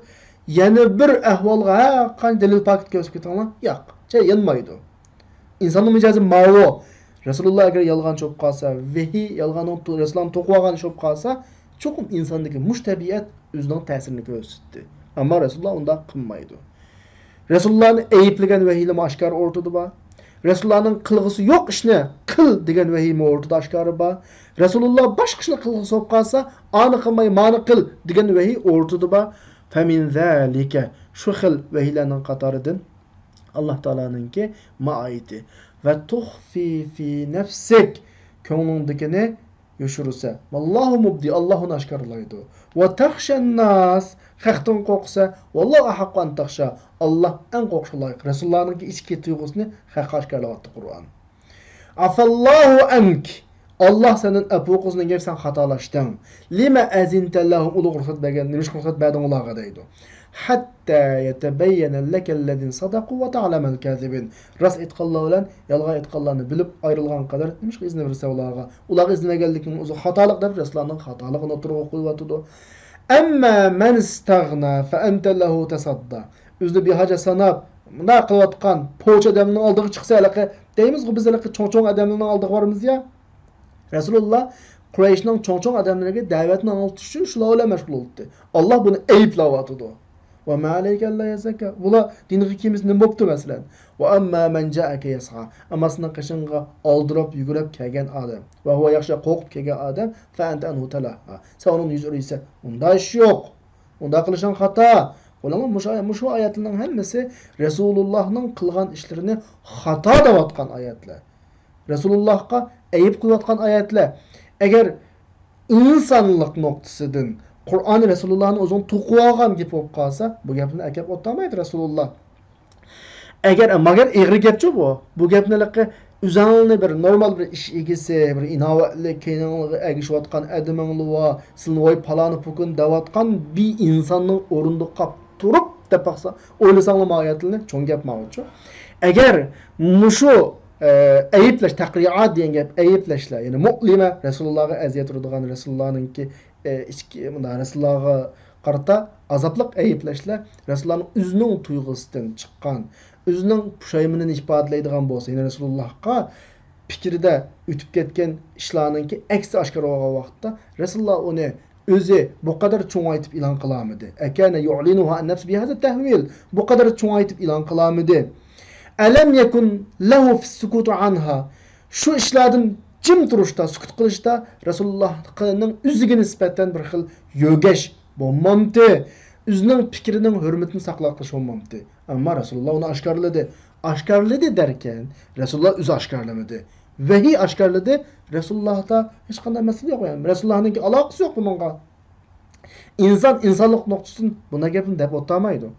يەنە بىر ئەھۋالغا ھەر قانچە دەلىل پاكىت كۆرسىتىپ كېتىڭلار، ياق، چەي يانمايدۇ. ئىنساننىڭ مىجەزى ماۋۇ. رەسۇلۇللا ئەگەر يالغانچى بولۇپ قالسا، ۋەھىي يالغاننىڭ تو-، رەسۇلۇللانىڭ توقۇۋالغان ئىشى بولۇپ قالسا، چوقۇم ئىنساندىكى مۇشۇ تەبىئەت ئۆزىنىڭ تەسىرىنى كۆرسىتىدۇ. ئەمما رەسۇلۇللا ئۇنداق قىلمايدۇ. رەسۇلۇللانى ئەيىبلىگەن ۋەھىيلىمۇ ئاشكارا ئورتىدا بار. رەسۇلۇللانىڭ قىلغۇسى يوق ئىشنى قىل دېگەن ۋەھىيمۇ ئورتىدا ئاشكارا بار. رەسۇلۇللا باشقا ئىشنى قىلغۇسى بولۇپ قالسا، ئانى قىلماي، مانى قىل دېگەن ۋەھىي ئورتىدا بار. فەمىن زالىكە، شۇ خىل ۋەھىيلەرنىڭ قاتارىدىن ئاللا تائالانىڭكى ما ئايىتى. ۋە تۇخفى فى نەفسىك، كۆڭلۈڭدىكىنى يوشۇرىسەن. ۋاللاھۇ مۇبدى، ئاللا ئۇنى ئاشكارىلايدۇ. ۋە تەخشەنناس، خەقتىن قورقىسەن. ۋاللاھۇ ئەھەققۇ ئەن تەخشا، ئاللا ئەڭ قورقۇشقا لايىق. رەسۇلۇللانىڭكى ئىچكى تۇيغۇسىنى خەققە ئاشكارىلاۋاتتى قۇرئان. ئەفەللاھۇ ئەنك، ئاللا سەندىن ئەپۇ قىلسۇن، ئەگەر سەن خاتالاشتىڭ. لىمە ئەزىنتە لەھۇم، ئۇلارغا رۇخسەت بەرگەن، نېمىشقا رۇخسەت بەردىڭ ئۇلارغا دەيدۇ. ھەتتا يەتەبەييەنە لەكەللەزىنە سەدەقۇ ۋە تەئلەمەل كازىبىن. راست ئېيتقانلار بىلەن يالغان ئېيتقانلارنى بىلىپ ئايرىلغان قەدەر، نېمىشقا ئىزنى بېرىسەن ئۇلارغا؟ ئۇلارغا ئىزنى بەرگەنلىكىڭ ئۆزى خاتالىق دەپ، رەسۇلۇللانىڭ خاتالىقىنى ئوتتۇرىغا قويۇۋاتىدۇ. ئەمما مەن ئىستەغنا فەئەنتە لەھۇ تەسەددا. ئۆزىنى بىھاجەت ساناپ، مۇنداق قىلىۋاتقان پوچى ئادەمنىڭ ئالدىغا چىقسا، ھېلىقى دەيمىزغۇ بىز، ھېلىقى چوڭ-چوڭ ئادەملەرنىڭ ئالدىغا بارىمىز يا. رەسۇلۇللا قۇرەيشنىڭ چوڭ-چوڭ ئادەملىرىگە دەۋەتنى ئاڭلىتىش ئۈچۈن شۇلار بىلەن مەشغۇل بولاتتى. ئاللا بۇنى ئەيىبلەۋاتىدۇ. ۋە ما ئەلەيكە ئەللا يەززەككە. بۇلار دىنغا كىرمىسە نېمە بوپتۇ مەسىلەن؟ ۋە ئەمما مەن جائەكە يەسئا. ئەمما سېنىڭ قېشىڭغا ئالدىراپ، يۈگۈرۈپ كەلگەن ئادەم. ۋە ھۇۋە يەخشا، قورقۇپ كەلگەن ئادەم. فەئەنتە ئەنھۇ تەلەھھا. سەن ئۇنىڭدىن يۈز ئۆرۈيسەن. ئۇنداق ئىش يوق. ئۇنداق قىلىشىڭ خاتا. قولۇڭ مۇشۇ، مۇشۇ ئايەتلەرنىڭ ھەممىسى رەسۇلۇللانىڭ قىلغان ئىشلىرىنى خاتا دەۋاتقان ئايەتلەر. رەسۇلۇللاھقا ئەيىب قىلىۋاتقان ئايەتلەر. ئەگەر ئىنسانلىق نۇقتىسىدىن قۇرئان رەسۇلۇللاھنى ئۆزىنىڭ توقۇۋالغان گېپى بولۇپ قالسا، بۇ گەپنى ئەكەپ ئولتۇرمايدۇ رەسۇلۇللا. ئەگەر، ماگەر ئېغىر گەپچۇ بۇ. بۇ گەپنى ھېلىقى ئۆزەڭلارنى بىر نورمال بىر ئىش ئىگىسى، بىر ئىناۋەتلىك، كەينىڭلارغا ئەگىشىۋاتقان ئادىمىڭلار بار، سىلىنى ۋاي پالانى پۇكۇن دەۋاتقان بىر ئىنساننىڭ ئورنىدا قاپ تۇرۇپ دەپ باقسا، ئويلىساڭلار ما ئايەتلەرنى، چوڭ گەپ ماۋۇچۇ. ئەگەر مۇشۇ، ئە، ئەيىبلەش، تەقرىئات دېگەن گەپ، ئەيىبلەشلەر، يەنى مۇئلىمە، رەسۇلۇللاغا ئەزىيەت ئۇرىدىغان، رەسۇلۇللانىڭكى، ئە، ئىچكى، مۇنداق، رەسۇلۇللاغا قارىتا ئازابلىق ئەيىبلەشلەر، رەسۇلۇللانىڭ ئۆزىنىڭ تۇيغۇسىدىن چىققان، ئۆزىنىڭ پۇشايمىنىنى ئىپادىلەيدىغان بولسا، يەنى رەسۇلۇللاھقا پىكرىدە ئۆتۈپ كەتكەن ئىشلارنىڭكى ئەكسى ئاشكارا بولغان ۋاقىتتا، رەسۇلۇللا ئۇنى ئۆزى بۇ قەدەر چوڭايتىپ ئېلان قىلالمىدى. ئەكەنە يۇئلىنۇھا ئەن نەفسى بىھازا تەھۋىل. بۇ قەدەر چوڭايتىپ ئېلان قىلالمىدى. ئەلەم يەكۇن لەھۇ فىسسۇكۇتۇ ئەنھا. شۇ ئىشلاردىن جىم تۇرۇشتا، سۈكۈت قىلىشتا رەسۇلۇللاھنىڭ ئۆزىگە نىسبەتەن بىر خىل يۆگەش بولمامتى. ئۆزىنىڭ پىكرىنىڭ ھۆرمىتىنى ساقلاپ قېلىش بولمامتى. ئەمما رەسۇلۇللا ئۇنى ئاشكارىلىدى. ئاشكارىلىدى دەركەن، رەسۇلۇللا ئۆزى ئاشكارىلىمىدى. ۋەھىي ئاشكارىلىدى، رەسۇلۇللاھتا ھېچقانداق مەسىلە يوق. يەنى رەسۇلۇللاھنىڭكى ئالاقىسى يوق بۇنىڭغا. ئىنسان ئىنسانلىق نۇقتىسىدىن بۇنداق گەپنى دەپ ئولتۇرمايدۇ.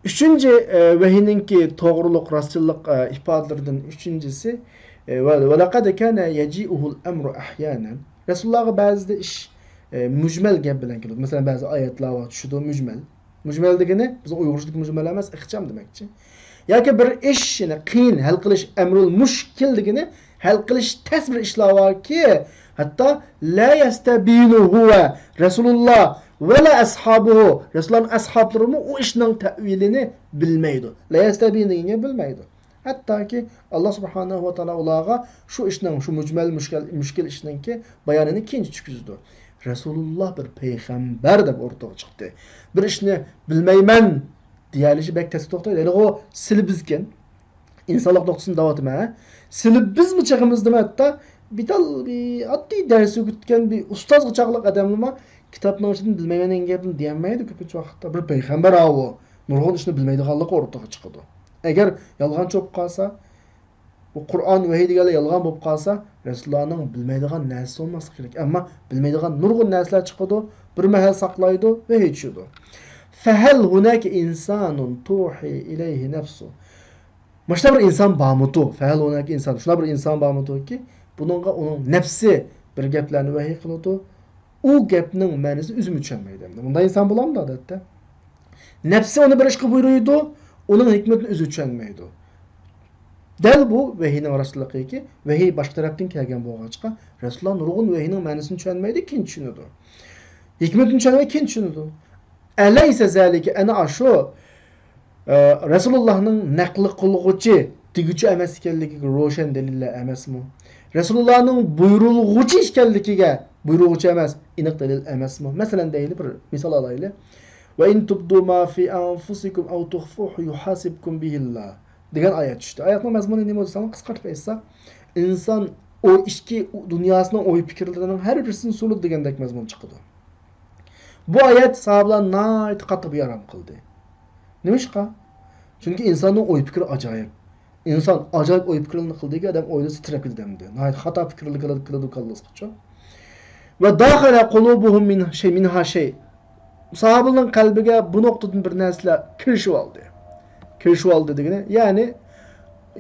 ئۈچىنچى، ئە، ۋەھىينىڭكى توغرىلىق، راستچىللىق، ئە، ئىپادىلىرىدىن ئۈچىنچىسى، ئە، ۋە، ۋەلەقەد كانە يەجىئۇھۇل ئەمرۇ ئەھيانەن. رەسۇلۇللاغا بەزىدە ئىش، ئە، مۇجمەل گەپ بىلەن كېلىدۇ. مەسىلەن، بەزى ئايەتلەر بار، چۈشىدۇ مۇجمەل. مۇجمەل دېگىنى بىزنىڭ ئۇيغۇرچىدىكى مۇجمەل ئەمەس، ئىخچام دېمەكچى. ياكى بىر ئىش، يەنى قىيىن ھەل قىلىش، ئەمرۇل مۇشكىل دېگىنى ھەل قىلىش تەس بىر ئىشلار باركى، ھەتتا لا يەستەبىنۇ ھۇۋە، رەسۇلۇللا ۋە لا ئەسھابۇھۇ، رەسۇلۇللانىڭ ئەسھابلىرىمۇ ئۇ ئىشنىڭ تەئۋىلىنى بىلمەيدۇ. لا يەستەبىنۇ دېگەنگە بىلمەيدۇ. ھەتتاكى ئاللا سۇبھانەھۇ ۋە تائالا ئۇلارغا شۇ ئىشنىڭ، شۇ مۇجمەل مۇشكىل، مۇشكىل ئىشنىڭكى بايانىنى كېيىنچە چۈشكۈزىدۇ. رەسۇلۇللا بىر پەيغەمبەر دەپ ئورتىغا چىقتى. بىر ئىشنى بىلمەيمەن دېيەلىشى بەك تەستە توختايدۇ. ھېلىغۇ سىلى بىزكەن. ئىنسانلىق نۇقتىسىدىن دەۋاتىمەن. سىلى بىزمۇ چېغىمىزدىمۇ ھەتتا بىتال بىر ئاددىي دەرس ئۆگىتكەن بىر ئۇستازغا چاغلىق ئادەملىمۇ كىتابنىڭ ئىچىدىن بىلمەيمەن دېگەن گەپنى دېيەلمەيدۇ كۆپىنچە ۋاقىتتا. بىر پەيغەمبەر ئاۋۇ. نۇرغۇن ئىشنى بىلمەيدىغانلىقى ئورتىغا چىقىدۇ. ئەگەر يالغانچى بولۇپ قالسا، بۇ قۇرئان، ۋەھىي دېگەنلەر يالغان بولۇپ قالسا، رەسۇلۇللانىڭ بىلمەيدىغان نەرسىسى بولماسلىقى كېرەك. ئەمما بىلمەيدىغان نۇرغۇن نەرسىلەر چىقىدۇ، بىر مەھەل ساقلايدۇ، ۋەھىي چۈشىدۇ. فهل هناك إنسان توحي إليه نفسه؟ مۇشۇنداق بىر ئىنسان بارمىدۇ؟ فهل هناك إنسان، شۇنداق بىر ئىنسان بارمىدۇكى، بۇنىڭغا ئۇنىڭ نەپسى بىر گەپلەرنى ۋەھىي قىلىدۇ، ئۇ گەپنىڭ مەنىسىنى ئۆزىمۇ چۈشەنمەيدۇ. ئەمدى بۇنداق ئىنسان بولامدۇ ئادەتتە؟ نەپسى ئۇنى بىر ئىشقا بۇيرۇيدۇ، ئۇنىڭ ھېكمىتىنى ئۆزى چۈشەنمەيدۇ. دەل بۇ ۋەھىينىڭ راستلىقىكى، ۋەھىي باشقا تەرەپتىن كەلگەن بولغاچقا، رەسۇلۇللا نۇرغۇن ۋەھىينىڭ مەنىسىنى چۈشەنمەيدۇ، كېيىن چۈشىنىدۇ. ھېكمىتىنى چۈشەنمەي، كېيىن چۈشىنىدۇ. أليس ذلك، ئەنە ئاشۇ، ئە، رەسۇلۇللانىڭ نەقل قىلغۇچى، دېگۈچى ئەمەس ئىكەنلىكىگە روشەن دەلىللەر ئەمەسمۇ؟ رەسۇلۇللانىڭ بۇيرۇلغۇچى ئىكەنلىكىگە، بۇيرۇغۇچى ئەمەس، ئېنىق دەلىل ئەمەسمۇ؟ مەسىلەن دەيلى، بىر مىسال ئالايلى. وإن تبدوا ما في أنفسكم أو تخفوه يحاسبكم به الله دېگەن ئايەت چۈشتى. ئايەتنىڭ مەزمۇنى نېمە بولسا، قىسقارتىپ ئېيتساق، ئىنسان ئو ئىچكى دۇنياسىنىڭ ئوي پىكىرلىرىنىڭ ھەر بىرسىنى سورىدى دېگەندەك مەزمۇن چىقىدۇ. بۇ ئايەت ساھابىلەرنى ناھايىتى قاتتىق بىئارام قىلدى. نېمىشقا؟ چۈنكى ئىنساننىڭ ئوي پىكرى ئاجايىپ. ئىنسان ئاجايىپ ئوي پىكىرلەرنى قىلىدىكى، ئادەم ئويلىسا تىترەپ كېتىدۇ ئەمدى. ناھايىتى خاتا پىكىرلەر كېلىدۇ، كېلىدۇ كاللىسىغىچۇ. ودخل قلوبهم من شيء، منها شيء. ساھابىلەرنىڭ قەلبىگە بۇ نۇقتىدىن بىر نەرسىلەر كىرىشىۋالدى. كىرىشىۋالدى دېگىنى، يەنى،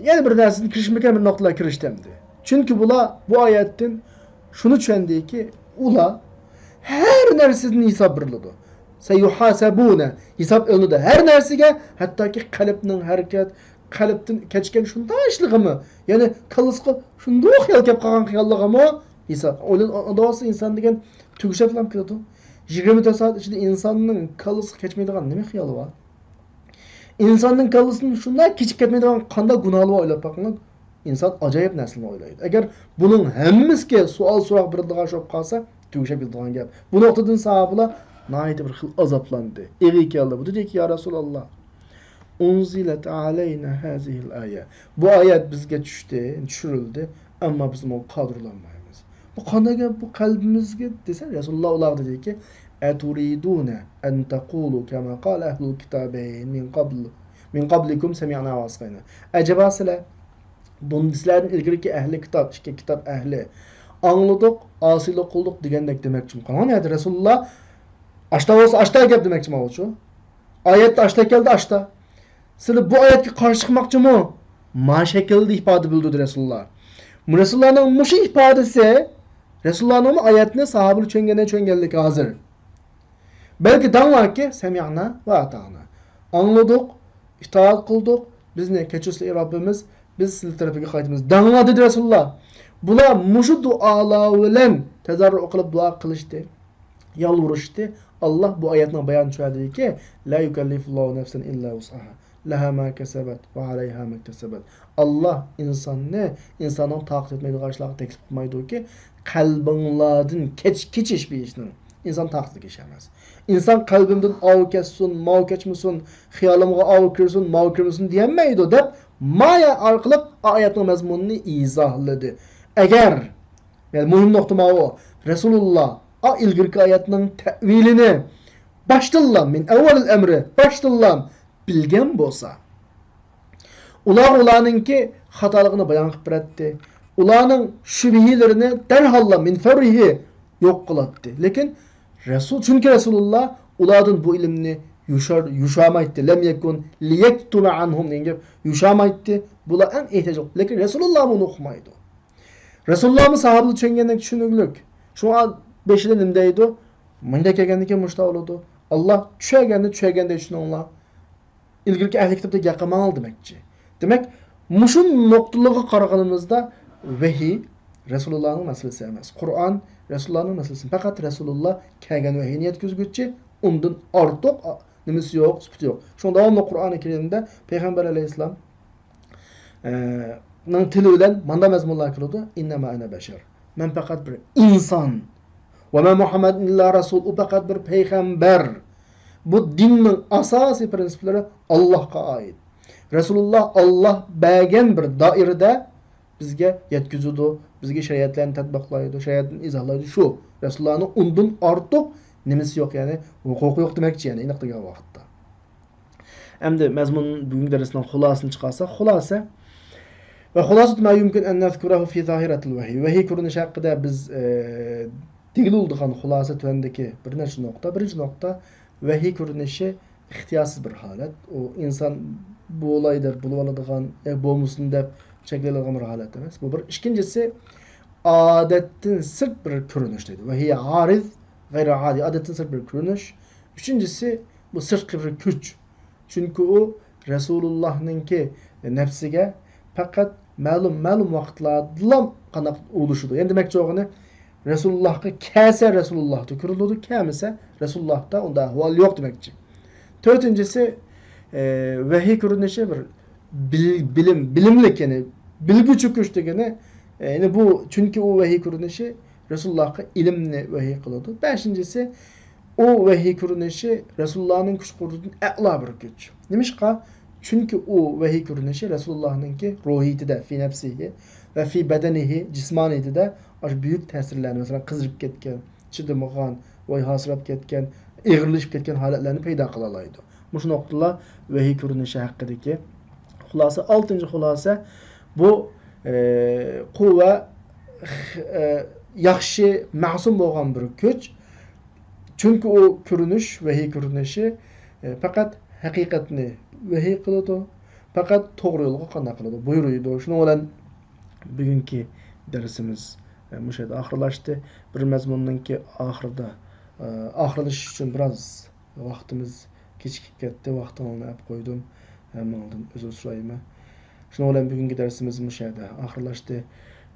يەنە بىر نەرسىدىن كىرىشمىكەن، بىر نۇقتىلار كىرىشتى ئەمدى. چۈنكى بۇلار بۇ ئايەتتىن شۇنى چۈشەندىكى، ئۇلار ھەر نەرسىدىن ھېساب بېرىلىدۇ. سيحاسبون، ھېساب ئېلىنىدۇ ھەر نەرسىگە، ھەتتاكى قەلبنىڭ ھەرىكەت، قەلبتىن كەچكەن شۇنداق ئىشلىرىغىمۇ، يەنى كاللىسىغا شۇنداق خىيال كەپ قالغان خىياللىرىغىمۇ ھېساب. ئويلىنىۋالسا ئىنسان دېگەن تۈگىشىپ كېتىدۇ. يىگىرمە تۆت سائەت ئىچىدە ئىنساننىڭ كاللىسىغا كەچمەيدىغان نېمە خىيالى بار؟ ئىنساننىڭ كاللىسىدىن شۇنداق كېچىپ كەتمەيدىغان قانداق گۇناھلار بار، ئويلاپ باقىڭ. ئىنسان ئاجايىپ نەرسىلەرنى ئويلايدۇ. ئەگەر بۇنىڭ ھەممىسىگە سوئال سوراق بېرىدىغان بولۇپ قالسا، تۈگىشىپ كېتىدىغان گەپ. بۇ نۇقتىدىن ساھابىلەر ناھايىتى بىر خىل ئازابلاندى. ئېغىر كەلدى. بۇ دېدىكى، يا رەسۇلاللا، أنزلت علينا هذه الآية. بۇ ئايەت بىزگە چۈشتى، چۈشۈرۈلدى، ئەمما بىز بۇنىڭغا قادىر بولالمايمىز. بۇ قانداق گەپ بۇ قەلبىمىزگە دېسە، رەسۇلۇللا ئۇلارغا دېدىكى، أتريدون أن تقولوا كما قال أهل الكتابين من قبل، من قبلكم سمعنا وعصينا. ئەجەبا سىلەر، بۇنى سىلەردىن ئىلگىرىكى ئەھلى كىتاب، ئىككى كىتاب ئەھلى، ئاڭلىدۇق، ئاسىيلىق قىلدۇق دېگەندەك دېمەكچىمۇ قالغان يەردە رەسۇلۇللا، ئاشتا بولسا ئاشتا گەپ دېمەكچىمۇ ئۇچۇ؟ ئايەتتە ئاشتا كەلدى، ئاشتا. سىلەر بۇ ئايەتكە قارشى چىقماقچىمۇ؟ ما شەكىلدە ئىپادە بىلدۈردى رەسۇلۇللا. رەسۇلۇللانىڭ مۇشۇ ئىپادىسى، رەسۇلۇللانىڭمۇ ئايەتنى ساھابىلەر چۈشەنگەندە چۈشەنگەنلىكى ھازىر. بەلكى دەڭلاركى، سەمىئنا ۋە ئاتائنا. ئاڭلىدۇق، ئىتائەت قىلدۇق، بىزنى كەچۈرسىلە رەببىمىز، بىز سىلە تەرىپىگە قايتىمىز. دەڭلار دېدى رەسۇلۇللا. بۇلار مۇشۇ دۇئالار بىلەن تەزەررۇ قىلىپ دۇئا قىلىشتى. يالۋۇرۇشتى. ئاللا بۇ ئايەتنىڭ بايان چۈشەردىكى، لا يكلف الله نفسا إلا وسعها، لها ما كسبت وعليها ما اكتسبت. ئاللا ئىنساننى، ئىنساننىڭ تاقىتى يەتمەيدىغان ئىشلارغا تەكلىپ قىلمايدۇكى، قەلبىڭلاردىن كەچ-، كېچىش بىر ئىشنىڭ ئىنسان تاقىتىدىكى ئىش ئەمەس. ئىنسان قەلبىمدىن ئاۋۇ كەتسۇن، ماۋۇ كەچمىسۇن، خىيالىمغا ئاۋۇ كىرسۇن، ماۋۇ كىرمىسۇن دېيەلمەيدۇ دەپ، ما ئايەت ئارقىلىق ئايەتنىڭ مەزمۇنىنى ئىزاھلىدى. ئەگەر يەنى مۇھىم نۇقتا ماۋۇ. رەسۇلۇللا ئا ئىلگىرىكى ئايەتنىڭ تەئۋىلىنى باشتىنلا، من أول الأمر، باشتىنلا بىلگەن بولسا، ئۇلارغا ئۇلارنىڭكى خاتالىقىنى بايان قىلىپ بېرەتتى. ئۇلارنىڭ شۈبھىلىرىنى دەرھاللا، من فورىھى، يوق قىلاتتى. لېكىن رەسۇل، چۈنكى رەسۇلۇللا ئۇلاردىن بۇ ئىلىمنى يوشار-، يوشامايتتى. لم يكن ليكتم عنهم دېگەن گەپ، يوشامايتتى. بۇلار ئەڭ ئېھتىياجلىق. لېكىن رەسۇلۇللا بۇنى ئۇقمايدۇ. رەسۇلۇللامۇ ساھابىلەر چۈشەنگەندەك چۈشىنىگلىك. شۇڭا بېشىدا نېمە دەيدۇ؟ مۇنداق كەلگەندىن كېيىن مۇشۇنداق بولىدۇ. ئاللا چۈشەنگەننى چۈشەنگەندەك چۈشىنىڭلار. ئىلگىرىكى ئەھلى كىتابتەك گەپ قىلماڭلار دېمەكچى. دېمەك، مۇشۇ نۇقتىلىرىغا قارىغىنىمىزدا ۋەھىي رەسۇلۇللانىڭ مەسىلىسى ئەمەس. قۇرئان رەسۇلۇللانىڭ مەسىلىسى. پەقەت رەسۇلۇللا كەلگەن ۋەھىينى يەتكۈزگۈچى، ئۇندىن ئارتۇق نېمىسى يوق، سۈپىتى يوق. شۇڭا داۋاملىق قۇرئانى كەرىمدە پەيغەمبەر ئەلەيھىسسالام ئە، نىڭ تىلى بىلەن ماندا مەزمۇنلار كېلىدۇ. إنما أنا بشر. مەن پەقەت بىر ئىنسان. وما محمد إلا رسول. ئۇ پەقەت بىر پەيغەمبەر. بۇ دىننىڭ ئاساسىي پىرىنسىپلىرى ئاللاھقا ئائىت. رەسۇلۇللا ئاللا بەرگەن بىر دائىرىدە بىزگە يەتكۈزىدۇ، بىزگە شەرىئەتلەرنى تەتبىقلايدۇ، شەرىئەتنى ئىزاھلايدۇ. شۇ رەسۇلۇللانىڭ ئۇندىن ئارتۇق نېمىسى يوق، يەنى ھوقۇقى يوق دېمەكچى، يەنى ئېنىق دېگەن ۋاقىتتا. ئەمدى مەزمۇن، بۈگۈنكى دەرسنىڭ خۇلاسىسىنى چىقارساق، خۇلاسە، وخلاصة ما يمكن أن نذكره في ظاهرة الوحي. ۋەھىي كۆرۈنۈشى ھەققىدە بىز، ئە، دېگىلى بولىدىغان خۇلاسە تۆۋەندىكى بىر نەچچە نۇقتا. بىرىنچى نۇقتا، ۋەھىي كۆرۈنۈشى ئىختىيارسىز بىر ھالەت. ئۇ ئىنسان بولاي دەپ بولۇۋالىدىغان، ئە، بولمىسۇن دەپ چەكلىۋالىدىغان بىر ھالەت ئەمەس. بۇ بىر. ئىككىنچىسى، ئادەتتىن سىرت بىر كۆرۈنۈش دەيدۇ. ۋەھىي ئارىز، غەيرىئادىي، ئادەتتىن سىرت بىر كۆرۈنۈش. ئۈچىنچىسى، بۇ سىرتقى بىر كۈچ. چۈنكى ئۇ رەسۇلۇللاھنىڭكى نەپسىگە پەقەت مەلۇم، مەلۇم ۋاقىتلاردىلا قانداق ئۇلىشىدۇ. يەنى دېمەكچى بولغىنى، رەسۇلۇللاھقا كەلسە رەسۇلۇللاھتا كۆرۈلىدۇ، كەلمىسە رەسۇلۇللاھتا ئۇنداق ئەھۋال يوق دېمەكچى. تۆتىنچىسى، ئە، ۋەھىي كۆرۈنۈشى بىر بىل-، بىلىم، بىلىملىك، يەنى بىلگۈچى كۈچ دېگىنى، ئە، يەنى بۇ، چۈنكى ئۇ ۋەھىي كۆرۈنۈشى رەسۇلۇللاھقا ئىلىمنى ۋەھىي قىلىدۇ. بەشىنچىسى، ئۇ ۋەھىي كۆرۈنۈشى رەسۇلۇللاھنىڭ كۈچ قۇدرىتىدىن ئەلا بىر كۈچ. نېمىشقا؟ چۈنكى ئۇ ۋەھىي كۆرۈنۈشى رەسۇلۇللاھنىڭكى روھىيىتىدە، في نفسه ۋە في بدنه، جىسمانىيىتىدە ئاشۇ بۈيۈك تەسىرلەرنى، مەسىلەن، قىزىرىپ كەتكەن، چىدىمىغان، ۋايھاسىراپ كەتكەن، ئېغىرلىشىپ كەتكەن ھالەتلەرنى پەيدا قىلالايدۇ. مۇشۇ نۇقتىلار ۋەھىي كۆرۈنۈشى ھەققىدىكى خۇلاسە. ئالتىنچى خۇلاسە، بۇ، ئە، قۇۋۋە، خ-، ئە، ياخشى، مەسۇم بولغان بىر كۈچ. چۈنكى ئۇ كۆرۈنۈش، ۋەھىي كۆرۈنۈشى، ئە، پەقەت ھەقىقەتنى ۋەھىي قىلىدۇ، پەقەت توغرا يولغا قانداق قىلىدۇ، بۇيرۇيدۇ. شۇنىڭ بىلەن بۈگۈنكى دەرسىمىز، ئە، مۇشۇ يەردە ئاخىرلاشتى. بىر مەزمۇننىڭكى ئاخىرىدا، ئە، ئاخىرلىشىش ئۈچۈن بىراز ۋاقتىمىز كېچىكىپ كەتتى، ۋاقتىڭلارنى ئەپ قويدۇم. ھەممىڭلاردىن ئۆزۈر سورايمەن. شۇنىڭ بىلەن بۈگۈنكى دەرسىمىز مۇشۇ يەردە ئاخىرلاشتى.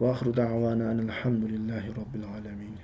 وآخر دعوانا أن الحمد لله رب العالمين.